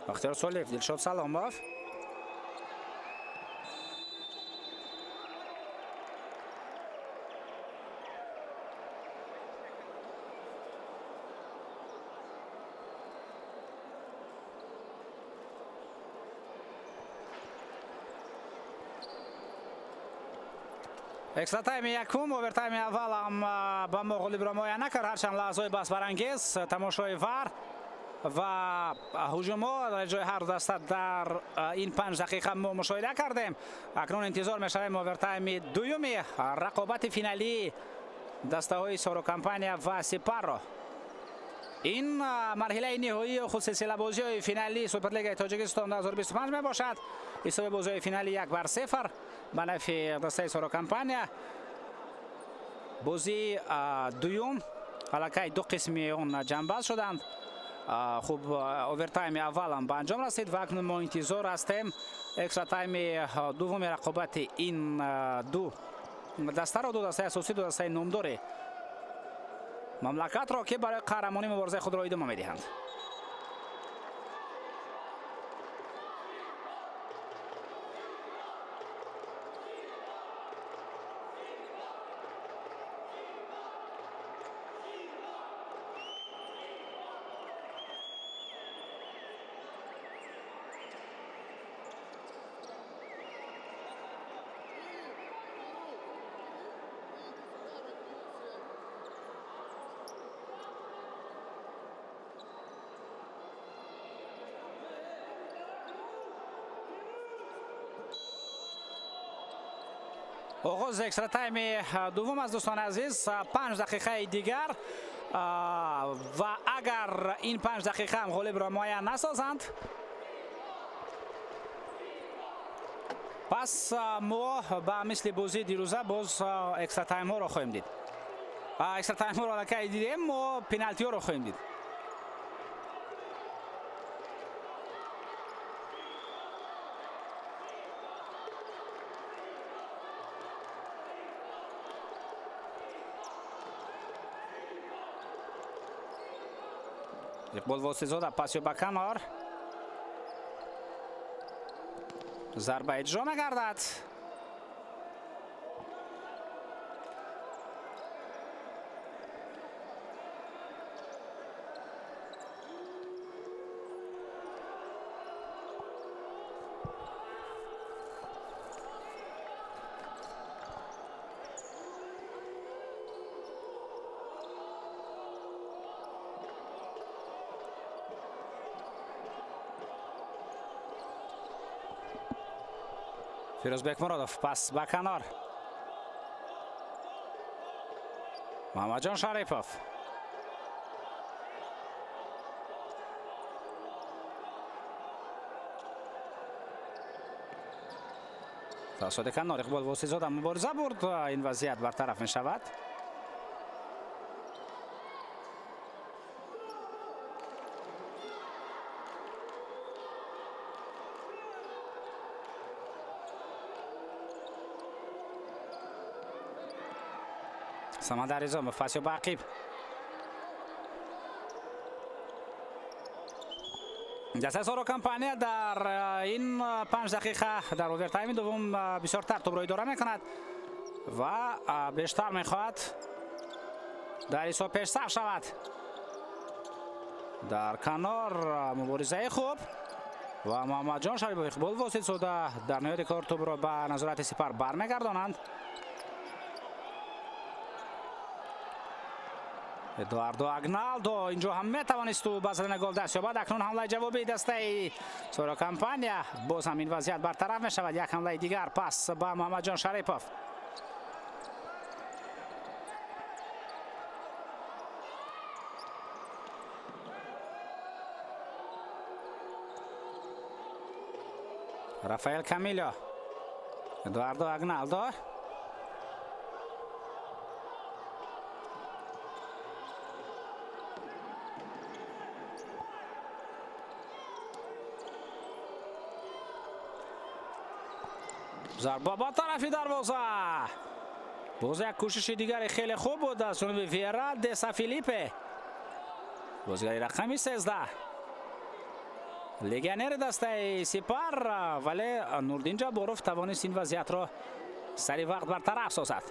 Бахтиёр Солиев, Дилшод Саломов. Экстра тайми якум, овертайми аввал ҳам ба мо ғолибро муайян накард, ҳарчанд лаҳзаҳои баҳсбарангез, тамошои вар ва ҳуҷумҳо дар ҷои ҳар даста дар ин 5 дақиқа мо мушоҳида кардем. Акнун интизор мешавем овертайми дуюми рақобати финалии дастаҳои Соро Компания ва Сипарро. Ин марҳилаи ниҳоии худ силсилабозиҳои финалии Суперлигаи Тоҷикистон 2025 мебошад. Ҳисоби бозиҳои финалӣ 1-0 ба нафи дастаи Соро Компания. Бозии дуюм аллакай ду қисми он ҷамъбаст шуданд. Хуб, овертайми аввалам ба анҷом расид ва акнун мо интизор ҳастем экстра тайми дуввуми рақобати ин ду дастаро, ду дастаи асосӣ, ду дастаи номдори мамлакатро, ки барои қаҳрамонӣ муборизаи худро идома медиҳанд. Оғози экстра тайми дуввум аз, дӯстони азиз, 5 дақиқаи дигар ва агар ин 5 дақиқа ҳам ғолибро муайян насозанд, пас мо ба мисли бозии дирӯза боз экстра таймҳоро хоҳем дид. Экстра таймҳоро аллакай дидем, мо пеналтиҳоро хоҳем дид. Иқбол Восизода, пасё ба канор, зарба иҷро мегардад. Фирӯзбек Муродов, пас ба канор, Муҳаммадҷон Шарипов. Тавассути канор Иқбол Восизода мубориза бурд, ин вазъият бартараф мешавад. Самандар Изомов, пасё ба ақиб. Дастаи Соро Компания дар ин 5 дақиқа дар овертайми дуввум бисёртар тӯбро идора мекунад ва бештар мехоҳад дар ҳисоб пешсаф шавад. Дар канор муборизаи хуб ва Муҳаммадҷон Шарипов, Иқбол Воситзода дар ниҳояти кор тӯбро ба назорати Сипар бармегардонанд. Эдуардо Агналдо инҷо ҳам метавонист ӯ ба задани гол даст ёбад. Акнун ҳамлаи ҷавобии дастаи Соро Компания, боз ҳам ин вазъият бартараф мешавад. Як ҳамлаи дигар, пас ба Муҳаммадҷон Шарипов. Рафаэл Камило, Эдуардо Агналдо. Зарба ба тарафи дарвоза, боз як кӯшиши дигари хеле хуб буд аз ҷониби Вера Деса Филиппе, бозигари рақами 13. Легионери дастаи Сипар, вале Нурдин Ҷабборов тавонист ин вазъиятро сари вақт бартараф созад.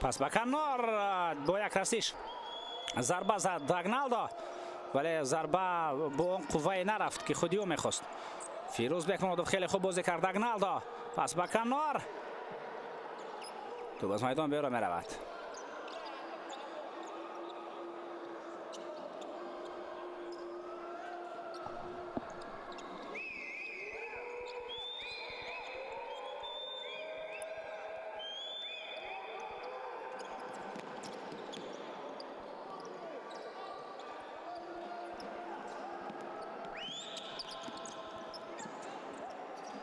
Пас ба канор бо як расиш зарба зад Дагналдо, вале зарба бо он қуввае нарафт, ки худи ӯ мехост. Фирӯз Бекмуродов хеле хуб бозӣ кард. Дагналдо, пас ба канор, тӯб аз майдон берун меравад.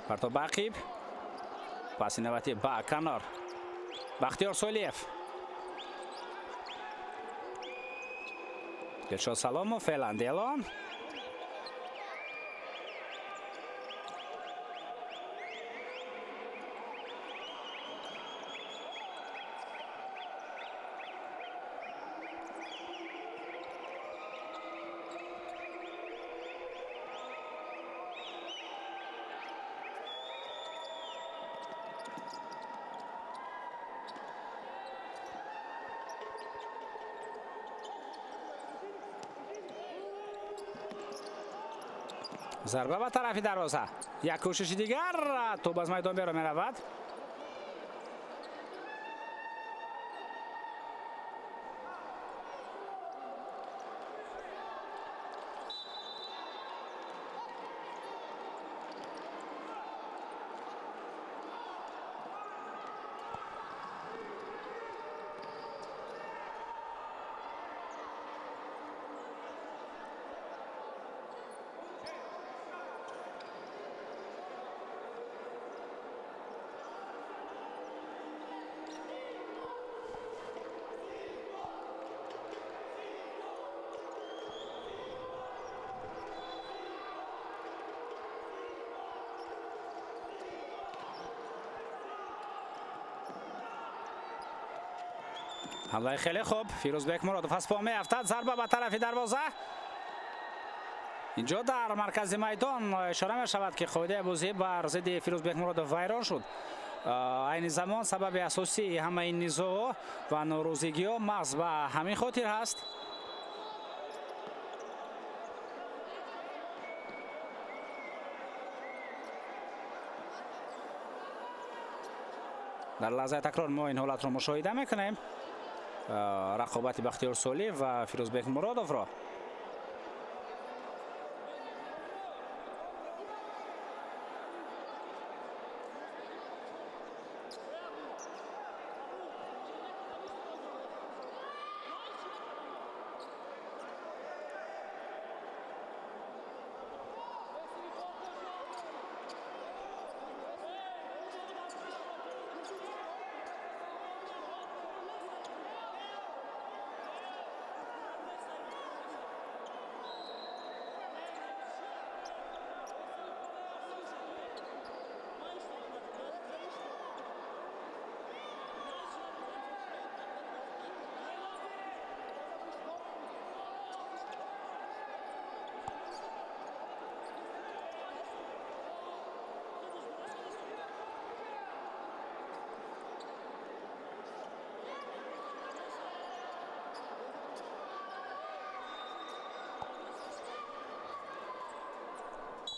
Партоб ба ақиб, паси навбатӣ ба канор, Бахтиёр Солиев, Дилшод Саломов, феълан Делон. Зарба ба тарафи дарвоза, як кӯшиши дигар, тӯб аз майдон берун меравад. Ҳамлаи хеле хуб, Фирӯз Бекмуродов аз по меафтад, зарба ба тарафи дарвоза. Инҷо дар маркази майдон ишора мешавад, ки қоидаи бозӣ бар зидди Фирӯз Бекмуродов вайрон шуд. Айни замон сабаби асосии ҳамаи ин низоъҳо ва норозигиҳо маҳз ба ҳамин хотир ҳаст. Дар лаҳзаи такрор мо ин ҳолатро мушоҳида мекунем. Рақобати Бахтиёр Солиев ва Фирӯз Бекмуродовро.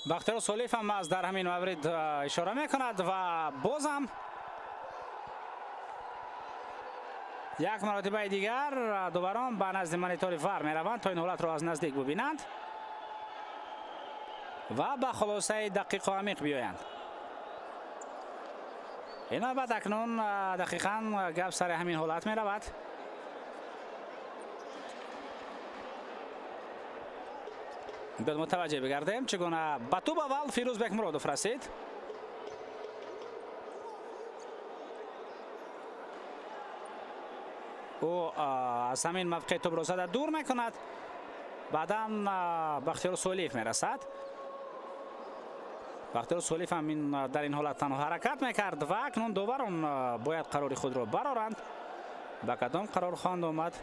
Бахтиёр Солиев ҳам аз дар ҳамин маврид ишора мекунад ва бозам як маротибаи дигар доварон ба назди монитори вар мераванд, то ин ҳолатро аз наздик бубинанд ва ба хулосаи дақиқу амиқ биёянд. Ин навбат акнун дақиқан гап сари ҳамин ҳолат меравад. Биёд мутаваҷҷеҳ бигардем, чӣ гуна ба тӯб аввал Фирӯз Бекмуродов расид. Ӯ аз ҳамин мавқеъ тӯбро зада дур мекунад. Баъдан Бахтиёр Солиев мерасад. Бахтиёр Солиев ҳам дар ин ҳолат танҳо ҳаракат мекард ва акнун доварон бояд қарори худро бароранд. Ба кадом қарор хоҳанд омад?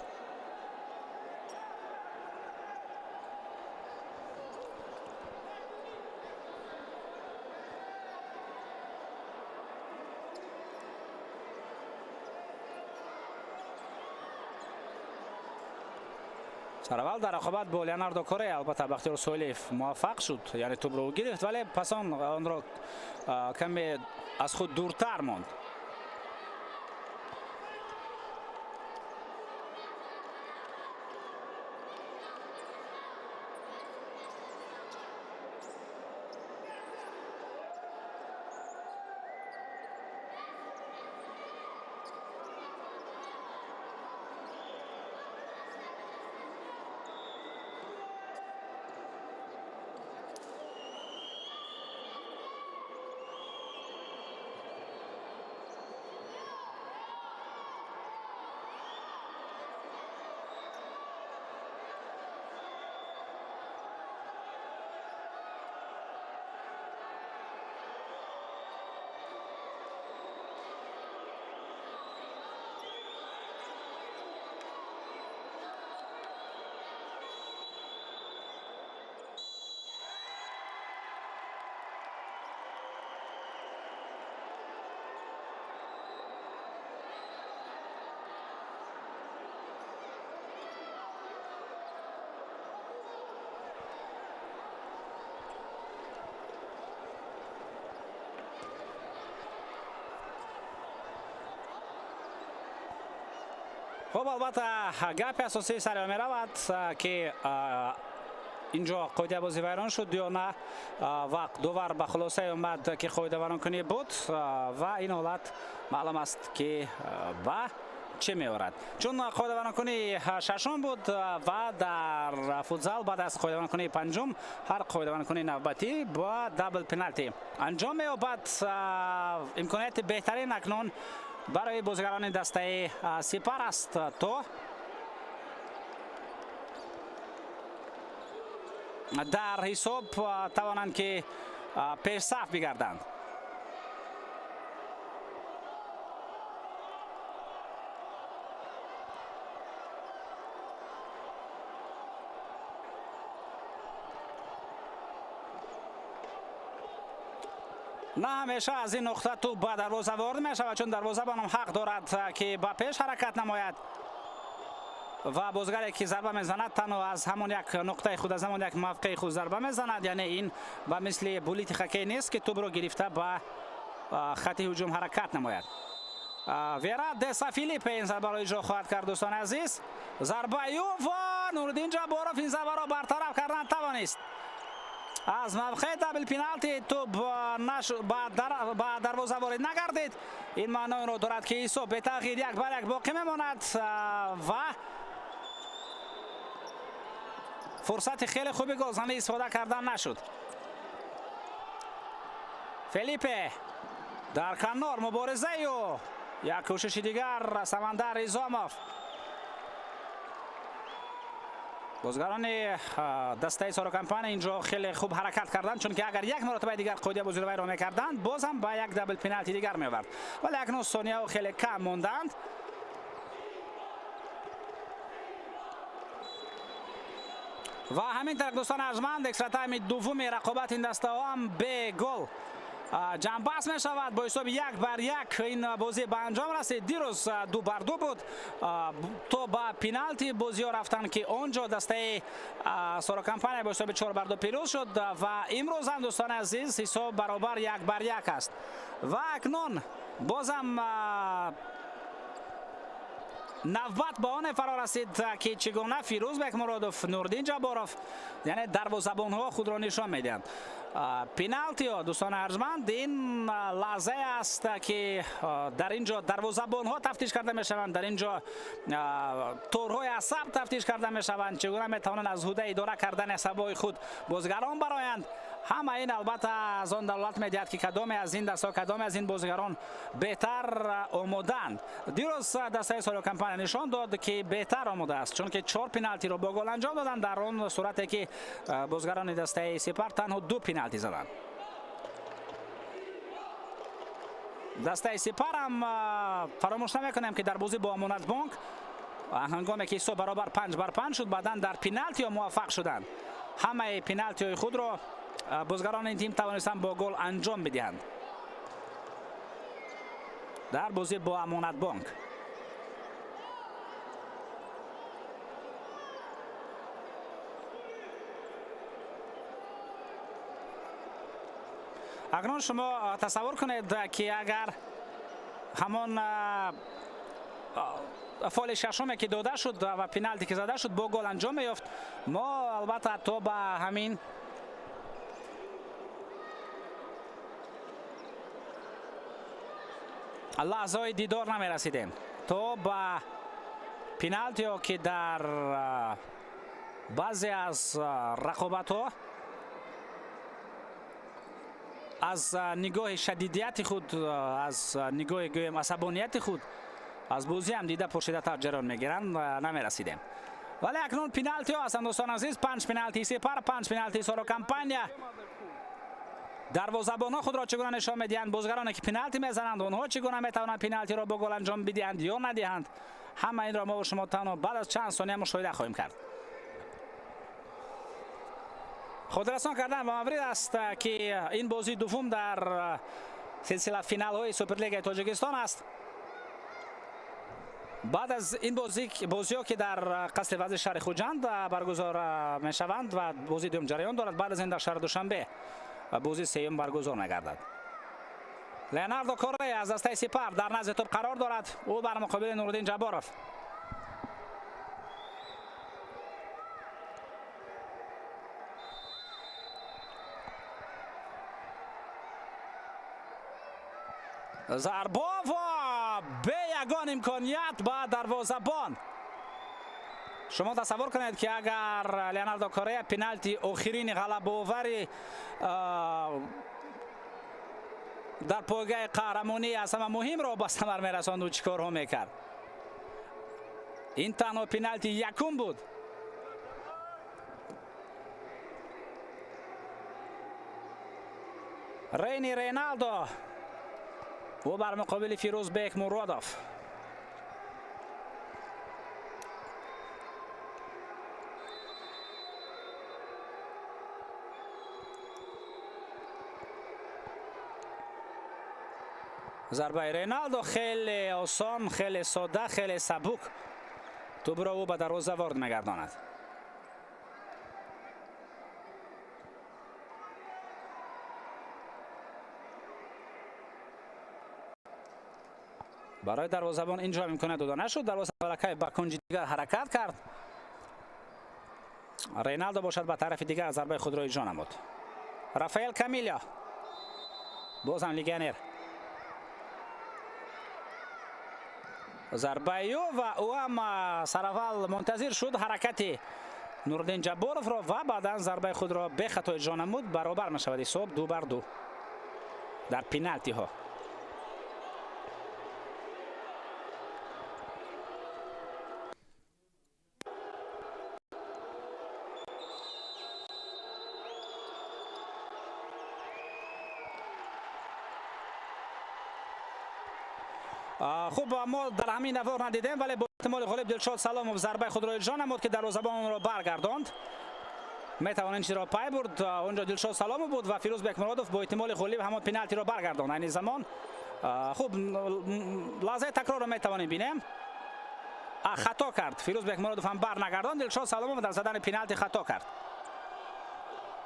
Сараввал дар рақобат бо Леонардо Корея албатта Бахтиёр Сойлиев муваффақ шуд, яъне тӯбро ӯ гирифт, вале пас он онро каме аз худ дуртар монд. Хуб, албатта гапи асосии сари меравад, ки инҷо қоидаи бозӣ вайрон шуд ё на, ва довар ба хулосае омад, ки қоида вайронкунӣ буд, ва ин ҳолат маълум аст, ки ба чӣ меорад, чун қоида вайронкунии шашум буд ва дар футзал баъд аз қоида вайронкунии панҷум ҳар қоида вайронкунии навбатӣ бо дабл пеналти анҷом меёбад. Имконияти беҳтарин акнун барои бозигарони дастаи Сипар аст, то дар ҳисоб тавонанд, ки пешсаф бигарданд. На ҳамеша аз ин нуқта тӯб ба дарвоза ворид мешавад, чун дарвозабонам ҳақ дорад, ки ба пеш ҳаракат намояд ва бозигаре, ки зарба мезанад, танҳо аз ҳамон як нуқтаи худ, аз ҳамон як мавқеи худ зарба мезанад. Яъне ин ба мисли булити хоккей нест, ки тӯбро гирифта ба хати ҳуҷум ҳаракат намояд. Вера Деса Филиппе ин зарбаро иҷро хоҳад кард. Дӯстони азиз, зарбаи ӯ ва Нуриддин Ҷабборов ин зарбаро бартараф кардан тавонист. Аз мавқеи дабл пеналти тӯб ба дарвоза ворид нагардид. Ин маъноеро дорад, ки ҳисоб бетағйир 1-1 боқӣ мемонад ва фурсати хеле хуби голзанӣ истифода кардан нашуд. Фелипе дар канор, муборизаи ӯ, як кӯшиши дигар, Самандар Изомов. Бозигарони дастаи Соро Компания инҷо хеле хуб ҳаракат карданд, чунки агар як маротибаи дигар қоидаи бозиро вайрон мекарданд, боз ҳам ба як дабл пеналти дигар меовард, вале акнун сонияҳо хеле кам монданд. Ва ҳамин тариқ, дӯстони арҷманд, экстратайми дуввуми рақобати ин дастаҳо ҳам бе гол ҷамъбаст мешавад. Бо ҳисоби 1-1 ин бозӣ ба анҷом расид. Дирӯз 2-2 буд, то ба пеналти бозиҳо рафтанд, ки он ҷо дастаи Соро Компания бо ҳисоби 4-2 пирӯз шуд, ва имрӯз ҳам, дӯстони азиз, ҳисоб баробар 1-1 аст. Ва акнун бозам навбат ба оне фаро расид, ки чӣ гуна Фирӯз Бекмуродов, Нуриддин Ҷабборов, яъне дарвозабонҳо, худро нишон медиҳанд. Пеналтиҳо, дӯстони арҷманд, ин лаҳзае аст, ки дар ин ҷо дарвозабонҳо тафтиш карда мешаванд, дар ин ҷо торҳои асаб тафтиш карда мешаванд, чӣ гуна метавонанд аз ҳуда идора кардани асабҳои худ бозигарон бароянд. Ҳама ин албатта аз он далолат медиҳад, ки кадоме аз ин дастҳо, кадоме аз ин бозигарон беҳтар омодаанд. Дирӯз дастаи Сорио Компания нишон дод, ки беҳтар омода аст, чунки 4 пеналтиро бо гол анҷом доданд, дар он сурате ки бозигарони дастаи Сипар танҳо 2 пеналти заданд. Дастаи Сипар ҳам фаромӯш намекунем, ки дар бозӣ бо Амонатбонк ҳангоме ки ҳисоб баробар 5-5 шуд, баъдан дар пеналтиҳо муваффақ шуданд. Ҳамаи пеналтиҳои худро бозигарони ин тим тавонистанд бо гол анҷом бидиҳанд дар бозӣ бо Амонатбонк. Акнун шумо тасаввур кунед, ки агар ҳамон фоли шашуме ки дода шуд ва пеналти ки зада шуд бо гол анҷом меёфт, мо албатта то ба ҳамин лаҳзаҳои дидор намерасидем, то ба пеналтиҳо, ки дар баъзе аз рақобатҳо аз нигоҳи шадидияти худ, аз нигоҳи гӯем асабонияти худ аз бозӣ ҳам дида пуршиддаттар ҷараён мегиранд, намерасидем. Вале акнун пеналтиҳо ҳастанд, дӯстони азиз. 5 пеналтии Сипар, 5 пеналтии Сорио Компания. Дарвозабонҳо худро чӣ гуна нишон медиҳанд? Бозигароне ки пеналти мезананд, онҳо чӣ гуна метавонанд пеналтиро бо гол анҷом бидиҳанд ё надиҳанд? Ҳама инро мо шумо танҳо баъд аз чанд сония мушоҳида хоҳем кард. Хотиррасон кардан ба маврид аст, ки ин бозии дуввум дар силсила финалҳои Суперлигаи Тоҷикистон аст. Баъд аз ин бозиҳо, ки дар қасри варзиши шаҳри Хуҷанд баргузор мешаванд ва бозии дуюм ҷараён дорад, баъд аз ин дар шаҳри Душанбе бозии сеюм баргузор мегардад. Леонардо Коррея аз дастаи Сипар дар назди тӯб қарор дорад. Ӯ бар муқобили Нуриддин Ҷабборов. Зарба ва бе ягон имконият ба дарвозабон. Шумо тасаввур кунед, ки агар Леонардо Коррея пеналти охирини ғалабаовари дар пойгаи қаҳрамонӣ аз ҳама муҳимро ба самар мерасонд, ӯ чӣ корҳо мекард? Ин танҳо пеналти якум буд. Рейни Рейналдо, ӯ бар муқобили Фирӯзбек Муродов. Зарбаи Рейналдо хеле осон, хеле сода, хеле сабук тӯбро ӯ ба дарвоза ворид мегардонад. Барои дарвозабон ин ҷо имконият дода нашуд. Дарвоза аллакай ба кунҷи дигар ҳаракат кард. Рейналдо бошад ба тарафи дигар зарбаи худро иҷро намуд. Рафаэл Камило, боз ҳам легионер. Зарбаи ӯ ва ӯ ҳам сараввал мунтазир шуд ҳаракати Нуриддин Ҷабборовро ва баъдан зарбаи худро бехато иҷро намуд. Баробар мешавад ҳисоб 2-2 дар пеналтиҳо. Хуб, мо дар ҳамин навор надидем, вале бо эҳтимоли ғолиб Дилшод Саломов зарбаи худро иҷро намуд, ки дарвозабон онро баргардонд. Метавон ин чизро пай бурд. Онҷо Дилшод Саломов буд ва Фирӯз Бекмуродов бо эҳтимоли ғолиб ҳамон пеналтиро баргардонд. Айни замон хуб лаҳзаи такрорро метавонем бинем. Хато кард Фирӯз Бекмуродов, ҳам бар нагардонд. Дилшод Саломов дар задани пеналти хато кард.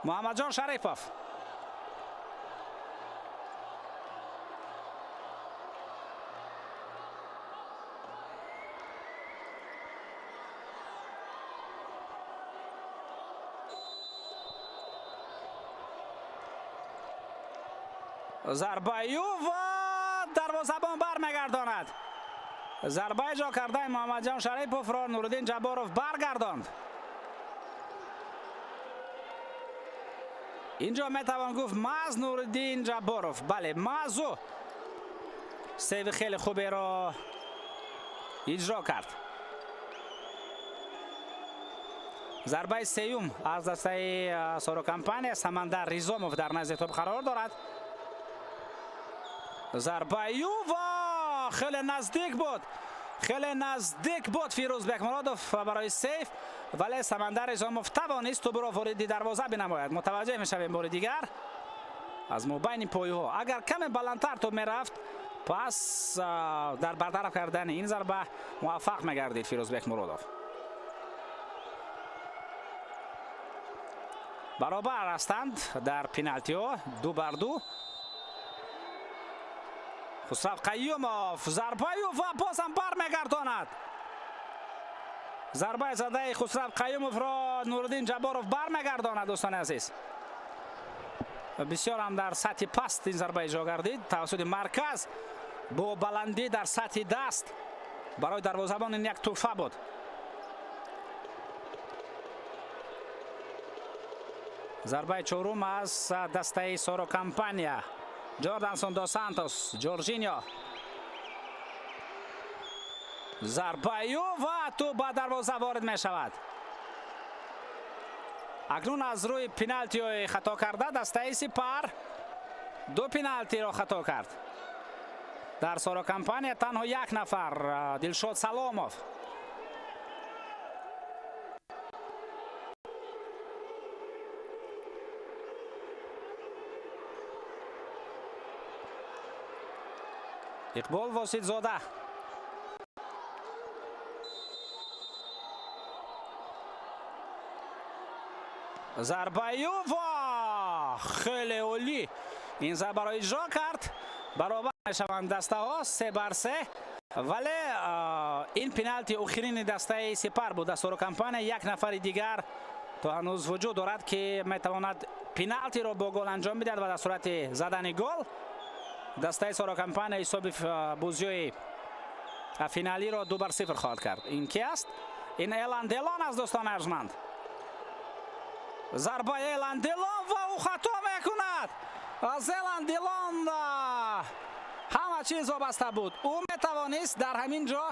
Муҳаммадҷон Шарипов. Зарбаи ӯ ва дарвозабон бармегардонад. Зарбаи ҷо кардаи Муҳаммадҷон Шариповро Нуриддин Ҷабборов баргардонд. Инҷо метавон гуфт маҳз Нуриддин Ҷабборов. Бале, маҳз ӯ сейви хеле хуберо иҷро кард. Зарбаи сеюм аз дастаи Соро Компания Самандар Ризомов дар назди топ қарор дорад. Зарбаи ӯ ва хеле наздик буд. Хеле наздик буд Фирӯз Бекмуродов барои сейф, вале Самандар Ризомов тавонист тӯбро вориди дарвоза бинамояд. Мутаваҷҷеҳ мешавем бори дигар аз мобайни пойҳо. Агар каме баландтар тӯб мерафт, пас дар бартараф кардани ин зарба муваффақ мегардид Фирӯз Бекмуродов. Баробар ҳастанд дар пеналтиҳо 2-2. Хусрав Қайюмов зарбаи ӯ ва бозам бармегардонад. Зарбаи задаи Хусрав Қайюмовро Нуриддин Ҷабборов бармегардонад. Дӯстони азиз, бисёр ҳам дар сатҳи паст ин зарба иҷро гардид тавассути марказ бо баландӣ дар сатҳи даст. Барои дарвозабон ин як тӯҳфа буд. Зарбаи чорум аз дастаи Соро Компания Ҷордансон до Сантос Ҷоржиньо. Зарбаи ӯ ва тӯб ба дарвоза ворид мешавад. Акнун аз рӯи пеналтиҳои хато карда дастаи Сипар 2 пеналтиро хато кард. Дар Соро Компания танҳо як нафар, Дилшод Саломов. Иқбол Воситзода. Зарбаи ӯ ва хеле олӣ ин зарбаро иҷро кард. Баробар мешаванд дастаҳо 3-3, вале ин пеналти охирини дастаи Сипар буд. Дар Соро Компания як нафари дигар то ҳанӯз вуҷуд дорад, ки метавонад пеналтиро бо гол анҷом бидиҳад ва дар сурати задани гол дастаи Соро Компания ҳисоби бозиҳои финалиро 2-0 хоҳад кард. Ин ки аст? Ин Элан Делон аст, дӯстони арҷманд. Зарбаи Элан Делон ва ӯ хато мекунад. Аз Элан Делон ҳама чиз вобаста буд. Ӯ метавонист дар ҳамин ҷо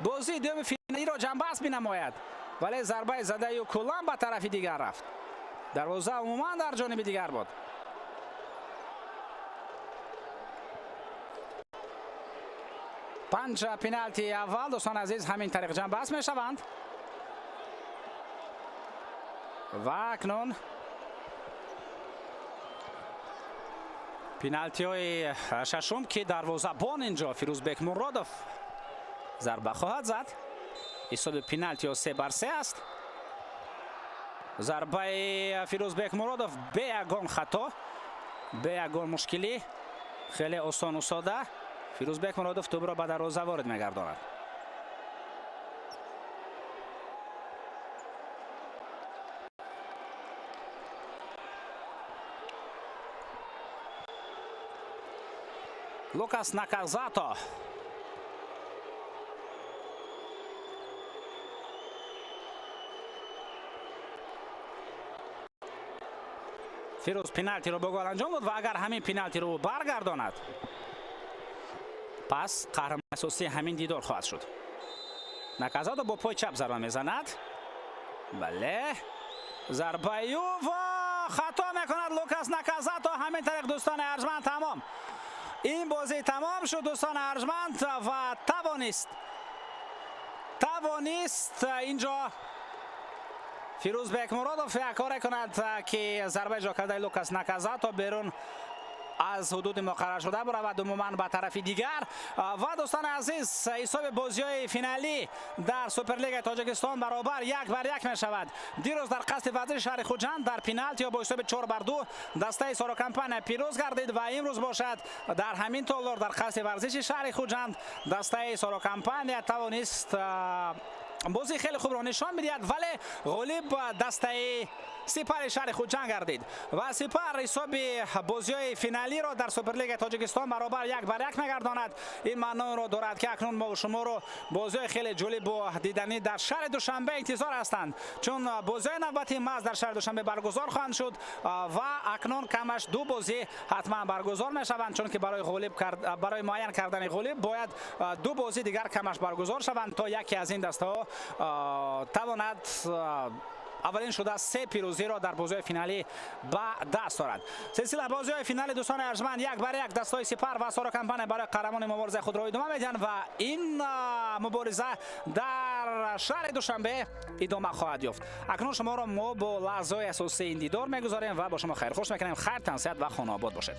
бозии дуюми финалиро ҷамъбаст бинамояд, вале зарбаи задаи ӯ куллан ба тарафи дигар рафт. Дарвоза умуман дар ҷониби дигар буд. Панҷ пеналти аввал, дӯстони азиз, ҳамин тариқ ҷамъбаст мешаванд. Ва акнун пеналтиҳои шашум, ки дарвозабон инҷо Фирӯз Бекмуродов зарба хоҳад зад. Ҳисоби пеналтиҳо 3-3 аст. Зарбаи Фирӯз Бекмуродов бе ягон хато, бе ягон мушкилӣ, хеле осону сода Фирӯз Бекмуродов тӯбро ба дарвоза ворид мегардонад. Лукас Наказато. Фирӯз пеналтиро бо гол анҷом дод ва агар ҳамин пеналтиро ӯ баргардонад, пас қаҳрамони асосии ҳамин дидор хоҳад шуд. Наказато бо пои чап зарба мезанад. Бале, зарбаи ӯ ва хато мекунад Лукас Наказато. Ҳамин тариқ, дӯстони арҷманд, тамом. Ин бозӣ тамом шуд, дӯстони арҷманд, ва тавонист инҷо Фирӯз Бекмуродов як коре кунад, ки зарба иҷро кардаи Лукас Наказато берун аз ҳудуди муқарраршуда биравад, умуман ба тарафи дигар. Ва дӯстони азиз, ҳисоби бозиҳои финалӣ дар Суперлигаи Тоҷикистон баробар 1-1 мешавад. Дирӯз дар қасди варзиши шаҳри Хуҷанд дар пеналтиҳо бо ҳисоби 4-2 дастаи Соро Компания пирӯз гардид ва имрӯз бошад дар ҳамин толор дар қасди варзиши шаҳри Хуҷанд дастаи Соро Компания тавонист бозии хеле хубро нишон бидиҳад, вале ғолиб дастаи Сипари шаҳри Хуҷанд гардид ва Сипар ҳисоби бозиҳои финалиро дар Суперлигаи Тоҷикистон баробар 1-1 мегардонад. Ин маъноро дорад, ки акнун мо шуморо бозиҳои хеле ҷолибу диданӣ дар шаҳри Душанбе интизор ҳастанд, чун бозиҳои навбати маҳз дар шаҳри Душанбе баргузор хоҳанд шуд ва акнун камаш ду бозӣ ҳатман баргузор мешаванд, чунки барои муайян кардани ғолиб бояд ду бозӣ дигар камаш баргузор шаванд, то яке аз ин дастаҳо тавонад аввалин шуда се пирӯзиро дар бозиҳои финалӣ ба даст орад. Силсила бозиҳои финали, дӯстони арҷманд, 1-1 дастҳои Сипар ва Соро Компания барои қаҳрамони муборизаи худро идома медиҳанд ва ин мубориза дар шаҳри Душанбе идома хоҳад ёфт. Акнун шуморо мо бо лаҳзаҳои асосии ин дидор мегузорем ва бо шумо хайрхуш мекунем. Хайр, тансиҳат ва хонаобод бошед.